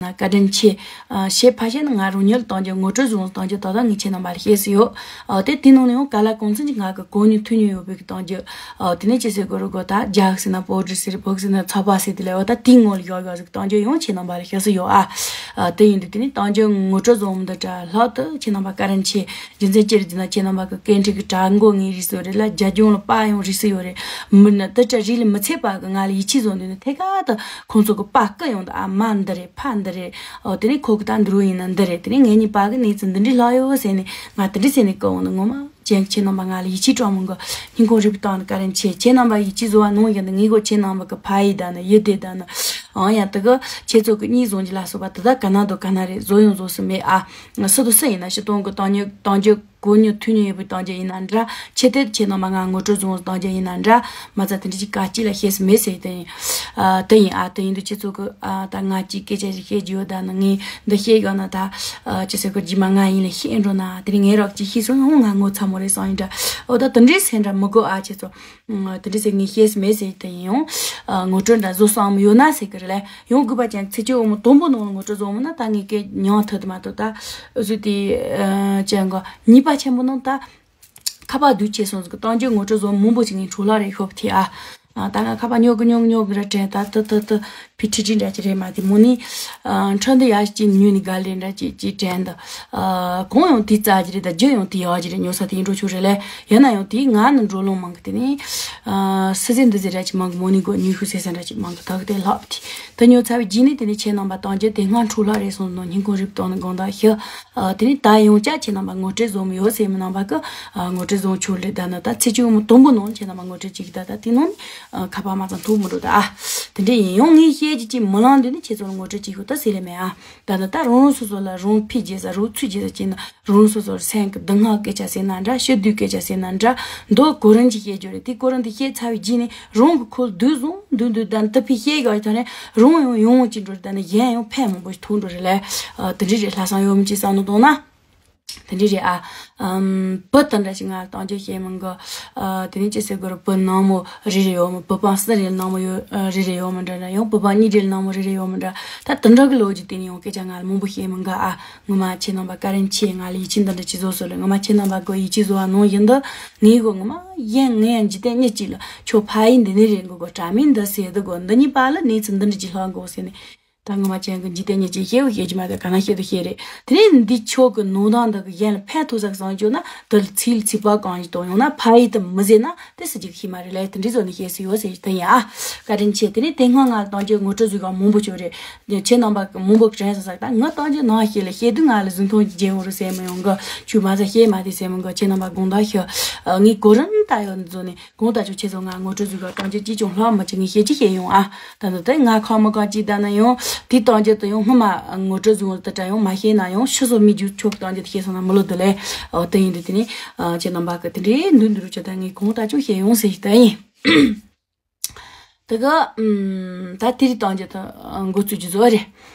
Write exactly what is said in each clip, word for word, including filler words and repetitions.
ན་བཀའ་དྲིན་ཆེ། ཨ། ཞེས་ཕར་བཤད་ན་ང་རང་ཉིད་ལ་གཏམ་རྒྱུད་ངོ་སྤྲོད་བཟོ་གཏམ་རྒྱུད་ད་ལྟ་ངས་ཁྱེད་རྣམ་པ་ལ་བཤད་སྲིད་ཡོད། ཨ། དེ་དེ་ནང་ནས་ཡང་ག་ལ་གང་འཚམ་གྱི་ང་གི་གོ་མྱོང་ཐོས་མྱོང་ཡོད་པའི་གི་གཏམ་རྒྱུད། ཨ། དེ་ནས་ཅི་ཟེར་དགོས་རེད་གོ། ད་རྒྱ་ཟེར་ན་པོ་ཏི་ཟེར། བོད་ཟེར་ན་ཚོགས་པ་ཟེར། དེ་ལས་འོ་ད་དེའི་ངོ་ལ་ཡོད་ཡོད་ཟིག་གཏམ་རྒྱུད་ཡང་ཁྱེད་རྣམ་པ་ལ་བཤད་སྲིད་ཡོད། ཨ། ཨ། དེ་ཡིན་དུས་དེ་ནས་གཏམ་རྒྱུད་ངོ་སྤྲོད་བཟོ་མི་འདི་དྲ་ལྷག་ཏུ་ཁྱེད་རྣམ་པ་བཀའ་དྲིན་ཆེ། རྒྱུ་མཚན་ཅི་རེད་ཟེར་ན་ཁྱེད་རྣམ་པ་གི་སྐད་འཕྲིན་གི་དྲ་མགོ་ངས་རིག་སྲིད་ཡོད་རེད་ལ། རྒྱ་སྦྱོང་ལ་པར་ཡང་རིག་སྲིད་ཡོད་རེད། མི་ན་དེ་དྲ་རིག་ལ་མི་ཚད་པ་གི་ང་ལ་ཡིད་ཆེས་བཟོ་འདུག་ན་ཐད་ཀར་དུ་ཁོང་ཚོ་གི་པར་བསྐུར་ཡོང་དུ། ཨ་མ་འདི་རེད། ཕ་འདི་རེད། ཨོ་དེ་ནས་ཁོ་གི་ད་འདི་རུ་ཡིན་ན་འདི་རེད། དེ་ནས་ངེད་གཉིས་བར་གི་གནས་ཚུལ་འདི་འདྲའི་ལྷག་ཡོད་ཟེར་ནས་ང་དེ་འདྲའི་ཟེར་ནས་བསྐུར་འོང་དུ། ངོ་མ་ཅན་ཁྱེད་རྣམ་པ་ང་ལ་ཡིད་ཆེས་སྤྲོ་མི་དགོས། སྙིང་ཁོང་རུས་པའི་གཏིང་ནས་བཀའ་དྲིན་ཆེ། ཁྱེད་རྣམ་པ་ཡིད་ཆེས་བཟོ་བ་ནང་བཞིན་དུ་ངས་གོ་ཁྱེད་རྣམ་པ་གི་ཕ་ཡུལ་ད་ནི་ཡུལ་སྡེ་ད་ནི། ཨང་ཡང་དེ་གི་ཁྱེད་ཚོ་གི་གཉིས་བཟུང་རྒྱུ་ལ་སོགས་པ་དེ་དག་ག་ན་དང་ག་ན་རེད་བཟོ་ཡང་བཟོ་སྲིད་མེད། ཨ། སུ་དང་སུ་ཡིན་ན་སྤྱིར་བཏང་གི་གཏམ་རྒྱུད་གཏམ་རྒྱུད་གོ་མྱོང་ཐོས་མྱོང་ཡོད་པའི་གཏམ་རྒྱུད་ཡིན་ན་འདྲ། ཆེ་མཐོའི་ཁྱེད་རྣམ་པ་ང་ངོ་སྤྲོད་བཟོ་འོང་གཏམ་རྒྱུད་ཡིན་ན་འདྲ། མ་རྩ་དེ་འདྲ་ཅིག་ག་ཅི་ལ་བཤད་སྲིད་མེད་ཟེར། དེ་ཡིན། ཨ། དེ་ཡིན། ཨ། དེ་ཡིན་དུས་ཁྱེད་ཚོ་གི། ཨ། ད་ང་ཅིག་སྐད་ཆ་ཞིག་བཤད་རྒྱུ་ཡོད་ད་ནི་ངས་འདི་བཤད་ཡོད་ན་ད། ཨ། ཅི་ཟེར་གི་རྗེས་མ་ང་ཡིན་ལ་བཤད་འགྲོ་ན་དེ་རིང་ངའི་རོགས་ཅིག་ཤེས་སོང་ཡང་ང་ངོ་ཚ་མོ་རེད་སོང་ཡིན་འདྲ། འོ་ད་དེ་འདྲའི་སེམས་འདྲ་མི་དགོས། ཨ། ཁྱེད་ཚོ། ཨ། དེ་འདྲའི་ཟེར་ངས་བཤད་སྲིད་མེད་ཟེར། དེ་ཡིན་ཡང་། ཨ། ངོ་སྤྲོད་འདྲ་བཟོ་བསམ་ཡོད་ན་ཟེར་གི་རེད་ལ། ཡང་དགོས་པ་ཅན་ཚེ་སྐྱིད་འོ་མ་དང་པོ་ནང་ལ་ངོ་སྤྲོད་བཟོ་མིན་ན་ད་ངས་སྐད་ཉན་ཐུབ་དུ་མ་ཐུབ་ད། འུ་ཚོ་དེ། ཨ། ཅན་གོ་ཉེས་པ་ཆེན་པོ་ནང་ད། ཁ་པར་སྡུག་ཆེ་སོང་ཟིག་གཏམ་རྒྱུད་ངོ་སྤྲོད་བཟོ་མང་པོ་ཅིག་ངས་འཕྲོ་བརླག་རེད་ཤོབ་ཐེ། ཨ། ཨ། ད་ང་ཁ་པར་ཉོ་གི་ཉོ་གི་ཉོ་གི་ར་དྲན་ད་ཏི་ཏི་ཏི་ཕི་ཁྲི་ཁྲི་འདྲ་ཅིག་རེད་མ་དེ་མོ་ནི། ཨ། འཕྲོད་འདི་ཡ་ཅིག་ཉོས་ནི་ག་ལེ་འདྲ་ཅིག་ཅིག་དྲན་ད། ཨ། གོང་ཡང་དེ་རྩ་གི་རེད་ད་རྒྱུ་ཡང་དེ་ཡག་གི་རེད། ཉོ་ས་དེ་ཡིན་འགྲོ་ཆོག་རེད་ལ། ཡིན་ན་ཡང་དེ་ང་ནི་འགྲོ་ལོང་མང་གི་དེ་ནི། ཨ། སི་ཟན་འདི་ཟེར་འདྲ་ཅིག་མང་གི་མོ་ནི་གོ་ཉོ་ཤུ་སེ་ས་འདྲ་ཅིག་མང་གི་ད་གི་དེ་ལྷག་དེ། ད་ཉོ་ཚར་བའི་རྗེས་ནས་དེ་ནི་ཁྱེད་རྣམ་པ་གཏམ་རྒྱུད་དེ་སྔ་འཕྲོ་བརླག་རེད་སོང་ནོ་སྙིང་ཁོང་རུས་གཏོང་ནི་དགོངས་དག་ཞུ། ཨ། དེ་ནས་ད་ཡང་བསྐྱར་ཁྱེད་རྣམ་པ་ངོ་སྤྲོད་བཟོ་མི་ཡོད་ཟེར་མི་རྣམ་པ་གི། ཨ། ངོ་སྤྲོད་བཟོ་ཆོག་ལེ་ད་ནི་ད་ཚེ་སྐྱིད་འོ་མ་དང་པོ་ནང་ཁྱེད་རྣམ་པ་ངོ་སྤྲོད་ཅིག་ད་ད་དེ་ནང་ནི། ཨ། ཁ་པར་མ་ཚང་ཐུག་མི་འགྲོ་ད། ཨ། དེ་འདྲ་ཡིན་ཡང་ངས་བཤད་ཀྱི་ཅིག་མི་ལང་འདི་ནི་ཁྱེད་ཚོ་ལ་ངོ་སྤྲོད་ཅིག་ཤོད་ད་ཟེར་ལེ་མེད། ཨ། ད་ནི་ད་རང་རང་སོ་སོ་ལ་རང་ཕི་རྒྱས་ས་རང་ཚུགས་རྒྱས་ས་ཅིག་ན་རང་རང་སོ་སོར་སེམས་ཀྱི་སྡུག་བསྔལ་སྐད་ཆ་ཟེར་ན་འདྲ། ཤི་དུས་སྐད་ཆ་ཟེར་ན་འདྲ། འདི་གོ་རིམ་གྱིས་བཤད་རྒྱུ་རེད། དེ་གོ་རིམ་དེ་བཤད་ཚར་བའི་རྗེས་ནས་རང་གི་ཁོལ་སྡུག་བཟུང་སྡུག་སྡུག་ད་ནི་ཏི་ཕི་བཤད་དགོས་ཐོག་ནས་རང་ཡང་ཡོང་ཅིག་འགྲོ་རེད། ད་ནི་གཞན་ཡང་ཕན་མང་པོ་ཞིག་ཐོགས་འགྲོ་རེད་ལ། ཨ། དེ་འདྲ་རེད། ལྷག་བསམ་ཡོད་མི་ཅིག་བསམ་བློ་གཏོང་ན། དེ་འདྲ་རེད། ཨ། ཨམ། བུ་དེ་འདྲ་ཞིག་ང་ལ་གཏམ་རྒྱུད་བཤད་མི་དགོས། ཨ། དེ་ནས་ཅི་ཟེར་དགོས་རེད། བུ་ནག་མོ་རེ་རེ་ཡོད་མོ། བུ་སྤུན་གསུམ་རེ་ནག་མོ་ཡོད། ཨ། རེ་རེ་ཡོད་མོ་འདྲ་འདྲ། ཡང་བུ་སྤུན་གཉིས་རེ་ནག་མོ་རེ་རེ་ཡོད་མོ་འདྲ། ད་དེ་འདྲ་གི་ལོ་རྒྱུས་དེ་ནས་ཡང་སྐད་ཆ་ང་ལ་མང་པོ་བཤད་མི་དགོས། ཨ། ངོ་མ་ཁྱེད་རྣམ་པ་བཀའ་དྲིན་ཆེ། ང་ལ་ཡིད་ཆེས་འདི་འདྲ་ཅིག་བཟོ་སོང་ལ། ངོ་མ་ཁྱེད་རྣམ་པ་གི་ཡིད་ཆེས་བཟོ་བ་ནང་བཞིན་དུ་ངས་གོ་ངོ་མ་ཡིན་ངས་ཡང་འཇིག་རྟེན་མྱི་གཅིག་ལ་ཁྱོད་ཕ་ཡུལ་འདི་ནས་རེད་འགོ་གོ། དྲ་མིག་འདི་ཟེར་འདི་གོ། འདི་གཉིས་བར་ལ་གནས་ཚུལ་འདི་འདྲ་ཅིག་ལྷག་འགོ་ཟེར་ནས། ད་ངོ་མ་ཅན་གི་འཇིག་རྟེན་མྱི་གཅིག་བཤད་བོ་བཤད་རྒྱུ་མ་རེད། ག་ན་བཤད་དུ་བཤད་རེད། དེ་ནས་འདི་ཆོག་གི་ནོར་དང་འདི་གི་གཞན་ལ་ཕན་ཐོགས་ས་གི་བཟང་བཅོས་ན་དེ་ལ་ཚིག་ལ་ཚིག་པ་གང་ཞིག་དང་ཡང་ན་ཕ་ཡུལ་དུ་མི་ཟེར་ན་དེ་སྲིད་ཀྱི་ཤེས་མ་རེད་ལས། དེ་འདྲའི་བཟོ་ནས་བཤད་སྲིད་ཡོད་ཟེར་དེ་ཡིན། ཨ། བཀའ་དྲིན་ཆེ། དེ་ནས་དེ་སྔ་ང་ལ་གཏམ་རྒྱུད་ངོ་སྤྲོད་བཟོས་ག་མང་པོ་བྱུང་རེད། ཁྱེད་རྣམ་པ་མང་པོ་དྲན་ས་ས་ད་ངའི་གཏམ་རྒྱུད་ནང་བཤད་ལ་བཤད་དུས་ང་ལ་གཟིགས་མཐོང་རྒྱས་འོང་རུ་ཟེར་མི་ཡོང་གི། ཆུ་མ་ཟ་བཤད་མ་དེ་ཟེར་མི་གི། ཁྱེད་རྣམ་པ་དགོངས་དག་ཞུ། ངས་གོ་རིམ་ལྟ་ཡོད་འདི་བཟོ་ནས། གང་ལྟར་ཆོག་ཁྱེད་ཚོ་ང་ངོ་སྤྲོད་བཟོས་པ་གཏམ་རྒྱུད་ཅིས་ཀྱང་ལྷག་མི་ཅིག་ངས་བཤད་ཅི་བཤད་ཡོང་ཨ། ད་ནི་དེ་ང་ཁ་མི་གང་ཅིག་ད་ན་ཡང་དེའི་གཏམ་རྒྱུད་དུ་ཡང་སྔོན་མ་ངོ་སྤྲོད་བཟོས་དེ་འདྲ་ཡང་མ་བཤད་ན་ཡང་ཕྱི་སོ་མི་རྒྱུ་ཆོག་གཏམ་རྒྱུད་དེ་བཤད་སོང་ན་མི་ལོ་དུ་ལས། འོ་དེ་ཡིན་དུས་དེ་ནི་ཁྱེད་རྣམ་པ་གི་དེ་འདྲའི་འདུག་འདུག་རུ་ཆོག་ད་ངས་གང་ལྟར་ཆོག་བཤད་ཡོང་ཟེར་ཞིག་ད་ཡིན། དེ་ག་ད་དེ་རིང་གཏམ་རྒྱུད་དུ་འགོ་བཙུགས་རྒྱུ་བཟོ་རེད།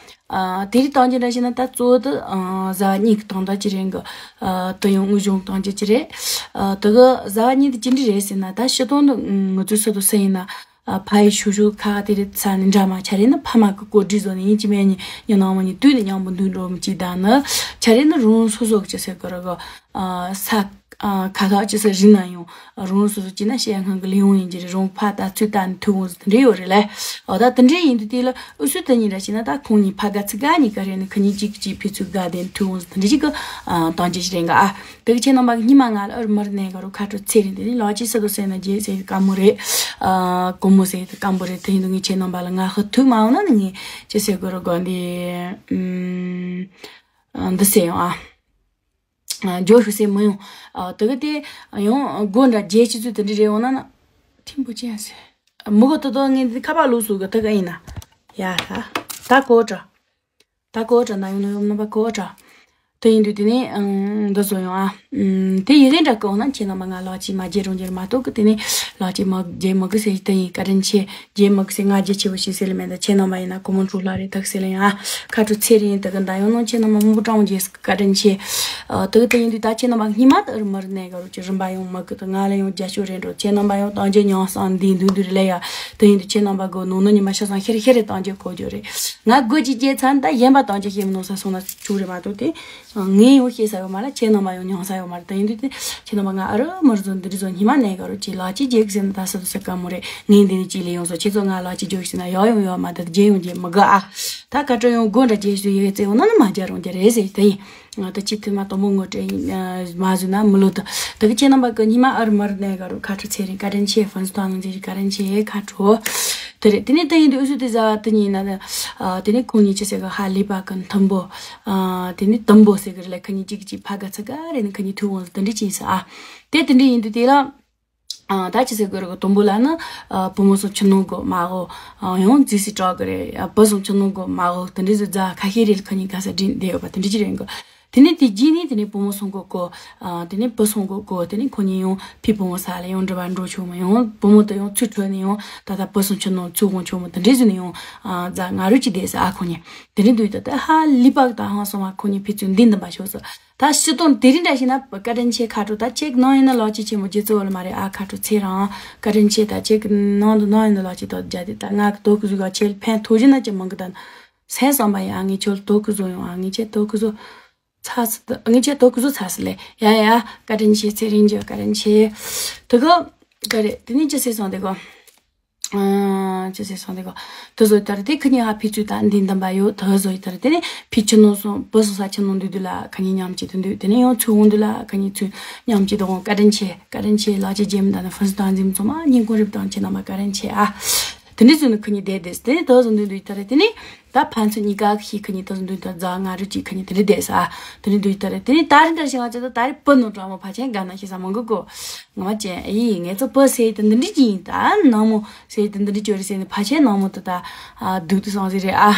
ཨ། དེ་རིང་གཏམ་རྒྱུད་འདྲ་བྱས་ན་ད་གཙོ་བོ་དེ་ཨ་བཟའ་བ་གཉིས་ཀྱི་དོན་དག་ཅིག་རེད་གི། ཨ། དེ་ཡང་དངོས་བྱུང་གཏམ་རྒྱུད་ཅིག་རེད། ཨ། དེ་གི་བཟའ་བ་གཉིས་དེ་ཅི་འདྲ་རེད་ཟེར་ན་ད་ཕྱི་དོན་དུ་ང་ཚོའི་སུ་དང་སུ་ཡིན་ན། ཨ། ཕ་ཡུལ་ཕྱོགས་ཕྱོགས་ཁག་དེ་རིགས་ཚ་ནི་འདྲ་མ་ཆ་རེ་ནི་ཕ་མ་གི་གོ་སྒྲིག་བཟོ་ནས་ཡིན་གཅིག་མིན་གཉིས་ཉི་ནང་མ་ཉིན་དུས་ནས་མཉམ་པོ་འདུག་འགྲོ་མི་གཅིག་དང་ནི་ཆ་རེ་ནི་རང་སོ་སོ་གི་ཅི་ཟེར་གི་རེད་གི། ཨ། ས། ཨ། ཁ་ཁ་ཅི་ཟེར་རིག་ན་ཡང་རང་སོ་སོ་ཅི་ན་བཤད་སྔོན་གི་ལས་ཡོང་ཡིན་གྱི་རེད། རང་ཕ་ད་ཚུལ་ལྟ་ནས་ཐུག་འོང་ཟེར་དེ་འདྲ་ཡོད་རེད་ལས། འོ་ད་དེ་འདྲ་ཡིན་དུས་དེ་ལ་ཨུ་སུ་དེ་གཉིས་འདྲ་བྱས་ན་ད་ཁོང་གཉིས་ཕ་དགའ་ཚིག་དགའ་གཉིས་ཀ་རེད་ནི་ཁ་ཉིན་གཅིག་གཅིག་ཕི་ཚུལ་དགའ་དེ་ཐུག་འོང་ཟེར་དེ་འདྲ་ཞིག་གི། ཨ། གཏམ་རྒྱུད་ཞིག་རེད་འགའ། ཨ། དེ་གི་ཁྱེད་རྣམ་པ་གི་སྙིང་མ་ང་ལ་ཨུར་མུར་གནས་ག་རུ་ཁ་དྲོ་ཚེ་རིང་དེ་ནི་ལོ་གཅིག་སུ་དང་སེ་ན་རྗེས་ཟེར་དཀའ་མོ་རེད། ཨ། དཀོན་མོ་ཟེར་དཀའ་མོ་རེད། དེ་ཡིན་དུས་ངས་ཁྱེད་རྣམ་པ་ལ་ང་ཧུ་ཐུག་མ་འོང་ན་ནི་ངས་ཅི་ཟེར་དགོས་རེད་གོ་འདི། ཨུམ། འདི་ཟེར་ཡོང་ཨ། ཨ། འཇོག་ཤུགས་སེ་མི་ཡོང་། ཨ། དེ་གི་དེ་ཡང་སྒོ་འདྲ་རྒྱལ་སྤྱི་ཚོད་དེ་འདྲ་རེད་འོང་ན་ན། ཐིམ་པོ་ཅན་སེ། མི་གོ་ཏོ་ཏོ་ངས་འདི་ཁ་པར་ལུགས་སུ་གི་དེ་གི་ཡིན་ན། ཡ་ད། ད་གོ་དྲ། ད་གོ་དྲ་ན་ཡོང་ན་ཡོང་ན་པ་གོ་དྲ། དེ་ཡིན་དུས་དེ་ནས་ཨང་འདི་བཟོ་ཡོང་ཨ། ཨམ། དེ་ཡི་གེ་འདྲ་གི་འོང་ན་ཁྱེད་རྣམ་པ་ང་ལག་ཅིག་མ་བརྗེད་རུང་རྒྱུ་མ་གཏོགས་གི། དེ་ནས་ལག་ཅིག་མ་བརྗེད་མི་དགོས་ཟེར། དེ་ཡིན་བཀའ་དྲིན་ཆེ། བརྗེད་མི་དགོས་ཟེར། ང་རྒྱ་ཆེ་བོ་ཞིག་ཟེར་ལེ་མེད། ད་ཁྱེད་རྣམ་པ་ཡིན་ན་ཀོ་མོན་ཊི་ལ་རེ་ཐག་ཟེར་ལེ་ཡང་ཨ། ཁ་དྲོ་ཚེ་རིང་དེ་གི་འདའ་ཡོང་ནང་ཁྱེད་རྣམ་པ་མང་པོ་སྤྲང་བོ་རྗེས་བཀའ་དྲིན་ཆེ། ཨ། དེ་གི་དེ་ཡིན་དུས་ད་ཁྱེད་རྣམ་པ་སྔོན་མ་དེ་རུ་མར་གནས་ག་རུ་ཅི་རིམ་པ་ཡོང་མི་གི། ད་ང་ལ་ཡང་རྒྱ་ཆོ་རེད་འགྲོ། ཁྱེད་རྣམ་པ་ཡང་བཏང་རྒྱུ་མྱོང་སང་འདི་འདུག་འདུག་རེད་ལེ་ཡ། དེ་ཡིན་དུས་ཁྱེད་རྣམ་པ་གི་ནང་ནི་ཉི་མ་ཤ་སང་ཤེར་ཤེར་རེ་བཏང་རྒྱུ་གོ་རྒྱུ་རེད། ང་དགོད་ཀྱི་རྗེས་ཚན་ད་གཞན་པ་བཏང་རྒྱུ་ཤེས་མི་ནོ་ས་སོང་ན་ཆུ་རེད་མ་གཏོགས་དེ། ངས་ཡང་ཤེས་ས་ཡོད་མ་རེད། ཁྱེད་རྣམ་པ་ཡང་མྱོང་ས་ཡོད་མ་རེད། དེ་ཡིན་དུས་དེ་ཁྱེད་རྣམ་པ་ང་ཨ་རུ་མར་བཟོ་འདི་རུ་བཟོ་ཉི་མ་གནས་ག་རུ་ཅི་ལག་ཅི་རྒྱག་ཟེར་ན་ད་ས་དུ་ས་དཀའ་མོ་རེད། ངས་འདི་ནས་ཅི་ལས་ཡོང་སོ། ཁྱེད་ཚོ་ང་ལག་ཅི་རྒྱག་ཟེར་ན་ཡག་ཡོང་ཡོད་མ་ད་རྒྱག་ཡོང་རྒྱག་མི་དགའ་ཨ། ད་ཁ་དྲོ་ཡང་སྒོ་འདྲ་རྒྱག་ཞུ་ཡོད་ཚེ་འོ་ན་ནི་མ་རྒྱག་རུང་རྒྱག་རེད་ཟེར། དེ་ཡིན་ང་ད་ཅི་ཐུ་མ་དང་པོ་ངོ་སྤྲད་ཡིན་མ་བཟོས་ན་མི་ལོ་ད་ད་གི་ཁྱེད་རྣམ་པ་གི་ཉི་མ་ཨ་རུ་མར་གནས་ག་རུ་ཁ་དྲོ་ཚེ་རིང་བཀའ་དྲིན་ཆེ། ཧྥན་སི་ཏང་ནང་ཚེ་རིང་བཀའ་དྲིན་ཆེ་ཁ་དྲོ། དེ་རེད། དེ་ནས་དེ་ཡིན་དུས་ཨུ་སུ་དེ་ཟ་དེ་ཉིན་ན་དེ་ནས་ཁོང་གཉིས་ཅི་ཟེར་གི་ཧ་ལི་པ་གི་མཐུན་པོ། དེ་ནས་དུམ་པོ་ཟེར་གི་རེད་ལ། ཁ་ཉིན་གཅིག་གཅིག་ཕ་ག་ཚ་ག་རེད་ནི་ཁ་ཉིན་ཐུག་འོང་ཟེར་དེ་འདྲ་ཅི་ཡིན་ཟེར་ཨ། དེ་དེ་འདྲ་ཡིན་དུས་དེ་ལ། ད་ཅི་ཟེར་གི་རེད་གི་དུམ་པོ་ལ་ནི་བུ་མོ་སོང་ཆུ་ནང་གི་མ་འོ་ཡང་རྫི་སི་དྲག་གི་རེད། བུ་སོང་ཆུ་ནང་གི་མ་འོ་དེ་འདྲ་ཟེར་རྫ་ཁ་ཤས་རེད། ཁ་ཉིན་ག་ས་འདྲི་བསྡད་ཡོད་པ་དེ་འདྲ་ཅི་རེད་གི། དེ་ནས་དེ་རྗེས་ནས་དེ་ནས་བུ་མོ་སོང་གོ་གོ། ཨ། དེ་ནས་བུ་སོང་གོ་གོ། དེ་ནས་ཁོ་གཉིས་ཡང་ཕི་བུ་མོ་ས་ལ་ཡང་འགྲུལ་བ་འགྲོ་ཆོག་མོ། ཡང་བུ་མོ་དེ་ཡང་ཚུར་འཕྲོས་ནས་ཡང་ད་ལྟ་བུ་སོང་ཆུ་ནང་ཚུར་འོང་ཆོག་མོ། དེ་འདྲས་བཟོས་ནས་ཡང་ཨ་རྫ་ང་རུ་ཅི་བསྡད་ས་ཨ་ཁོ་གཉིས། དེ་འདྲས་འདུག་ད་ལྟ་ཧ་ལི་པག་དང་ཧང་སོང་བ་ཁོ་གཉིས་ཕི་ཚུར་འདི་འདི་མ་ཤོག་ཟེར། ད་སྤྱི་དོན་དེ་རིང་འདྲ་ཞིག་ན་བཀའ་དྲིན་ཆེ་ཁ་དྲོ། ད་ཅིག་ནང་ཡིན་ན་ལོག་ཅིག་ཆེན་མོ་རྗེ་གཙོ་བོ་ལ་མ་རེད་ཨ། ཁ་དྲོ་ཚེ་རང་བཀའ་དྲིན་ཆེ། ད་ཅིག་ནང་དུ་ནང་ཡིན་ན་ལོག་ཅིག་ཏོ་རྒྱ་དེ་ད་ང་གི་དོ་ཀུ་ཟུག་ག་ཆེ་ཕན་ཐོགས་ཀྱི་ན་ཅི་མང་གི་ད་སེམས་བསམ་པ་ཡིན་ཨ། ངས་ཁྱོད་ལ་དོ་ཀུ་བཟོ་ཡོང་ཨ། ངས་ཁྱེད་དོ་ཀུ་བཟོ། ཚ་སི་ངས་ཁྱེད་དོ་ཀུ་བཟོ་ཚ་སི་ལེ། ཡ་ཡ་བཀའ་དྲིན་ཆེ། ཚེ་རིང་ཇོ་བཀའ་དྲིན་ཆེ། དེ་གོ་ག་རེད། དེ་ནས་ཅི་ཟེར་སོང་དེ་གོ་ཨ། ཅི་ཟེར་སོང་དེ་གོ་དེ་བཟོ་ཡི་ད་རེད། དེ་ཁི་ཉི་ཧ་ཕི་ཚུ་ད་འདི་འདམ་པ་ཡོད། དེ་བཟོ་ཡི་ད་རེད། དེ་ནས་ཕི་ཆུ་ནང་སོང་བུ་སོང་ས་ཆུ་ནང་འདུས་འདུས་ལ་ཁ་ཉིན་མཉམ་གཅིག་ཏུ་འདུས། དེ་ནས་ཡང་ཚུར་འོང་འདུས་ལ་ཁ་ཉིན་ཚུར་མཉམ་གཅིག་ཏུ་འོང་། བཀའ་དྲིན་ཆེ། བཀའ་དྲིན་ཆེ། ལགས་ཀྱི་རྗེས་མི་ད་ནི་ཧྥུན་སི་དང་འཛིན་ཚོ་མ་སྙིང་ཁོང་རིབ་དང་ཁྱེད་རྣམ་པ་བཀའ་དྲིན་ཆེ་ཨ། དེ་འདྲ་བཟོས་ནས་ཁོ་གཉིས་བསྡད་བསྡད། དེ་ནས་དེ་བཟོ་འདུས་འདུས་ད་རེད། དེ་ནས་ད་ཕན་ཚུན་གཉིས་ཀ་ཤི་ཁ་ཉིན་དེ་བཟོ་འདུས་ད་རྫ་ང་རུ་གཅིག་ཁ་ཉིན་དེ་འདྲ་བསྡད་ས་ཨ། དེ་འདྲ་འདུས་ད་རེད། དེ་ནས་ད་རེས་འདྲ་ཞིག་ང་ཚོ་ད་ད་རེས་བུ་ནོ་དྲང་མོ་ཕ་ཆེན་དགའ་ན་ཤི་ས་མང་གི་གོ་ང་མ་ཅན་ཨི་ངེད་ཚོ་བུ་ཟེར་དེ་འདི་འདྲ་གྱིན་ད་ནང་མོ་ཟེར་དེ་འདི་འདྲ་ཅོ་རེ་ཟེར་ནས་ཕ་ཆེན་ནང་མོ་དེ་ད་ཨ་སྡུག་ཏུ་སོང་ཟེར་རེད་ཨ།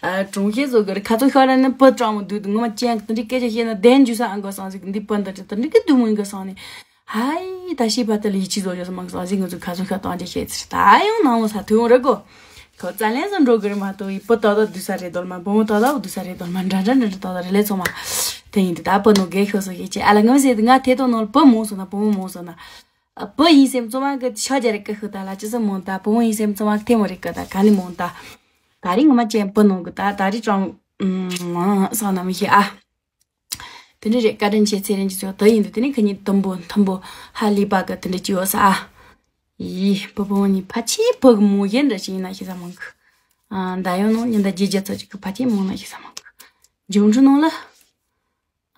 ཨ་གྲོང་ཁྱེར་བཟོ་གི་རེད། ཁ་ཚོ་ཤོར་ན་ནི་བུ་དྲང་མོ་སྡུག་ཏུ་ངོ་མ་ཅན་དེ་འདྲ་སྐད་ཆ་བཤད་ན་བདེན་རྒྱུ་ས་ཨང་གོ་སོང་ཟེར་འདི་བུ་འདི་འདྲ་དེ་འདྲ་གི་སྡུག་མོ་ཡིན་གོ་སོང་ནས། ཧའི་ད་ཤི་བ་དེ་ལ་ཡིད་ཆེས་བཟོ་རྒྱུ་སོང་མང་སོང་ཟིག་ང་ཚོ་ཁ་ཚོ་ཤ་བཏང་རྒྱུ་ཤེས་ཚེ་ད་ཡང་ནང་མོ་ས་ཐོན་རེད་གོ་ཁོ་རྩ་ལན་སོ་འགྲོ་གི་རེད་མ་གཏོགས་ཡི་བུ་ཏག་ཏག་བསྡུ་ས་རེད་དོ་ལ་མ་བུ་མོ་ཏག་ཏག་བསྡུ་ས་རེད་དོ་ལ་མ་འདྲ་འདྲ་འདྲ་འདྲ་ཏག་ཏག་རེད་ལས་ཚོ་མ། དེ་ཡིན་དུས་ད་བུ་ནོ་རྒས་ཤོག་སོ་ཡིད་ཆེས་ཨ་ལ་ངམ་ཟེར་དུས་ང་དེ་དོ་ནོ་ལ་བུ་མོ་སོང་ན་བུ་མོ་མོ་སོང་ན། བུ་ཡིན་སེམས་ཚོ་མ་གི་ཤ་རྒྱ་རེད་ཀི་ཤི་ད་ལ་ཅི་སེ་མོ་ད་བུ་མོ་ཡིན་སེམས་ཚོ་མ་གི་ཐེ་མོ་རེད་ཀི་ད་ག་ནི་མོ་ད། ད་རིང་ངོ་མ་ཅན་བུ་ནོ་གི་ད་ད་རིང་ཀྲང་སང་ན་མི་ཤེས་ཨ། དེ་འདྲ་རེད། བཀའ་དྲིན་ཆེ། ཚེ་རིང་གི་ཚོ་དེ་ཡིན་དུས་དེ་ནས་ཁ་ཉིན་དུམ་བུ་མཐུན་པོ་ཧ་ལས་པ་གི་དེ་འདྲ་ཅི་ཡོད་ས་ཨ། ཡི་བུ་བུ་ནི་ཕ་ཆེན་བུ་གི་མོ་གཞན་འདྲ་ཞིག་ཡིན་ན་ཤེས་ས་མང་གི་ཨ་ད་ཡོང་ནོ་ཉི་ཟླ་བརྒྱད་བརྒྱ་ཚོ་ཅིག་གི་ཕ་ཆེན་མོ་ན་ཤེས་ས་མང་གི་འབྱུང་འཕྲུལ་ནང་ལ་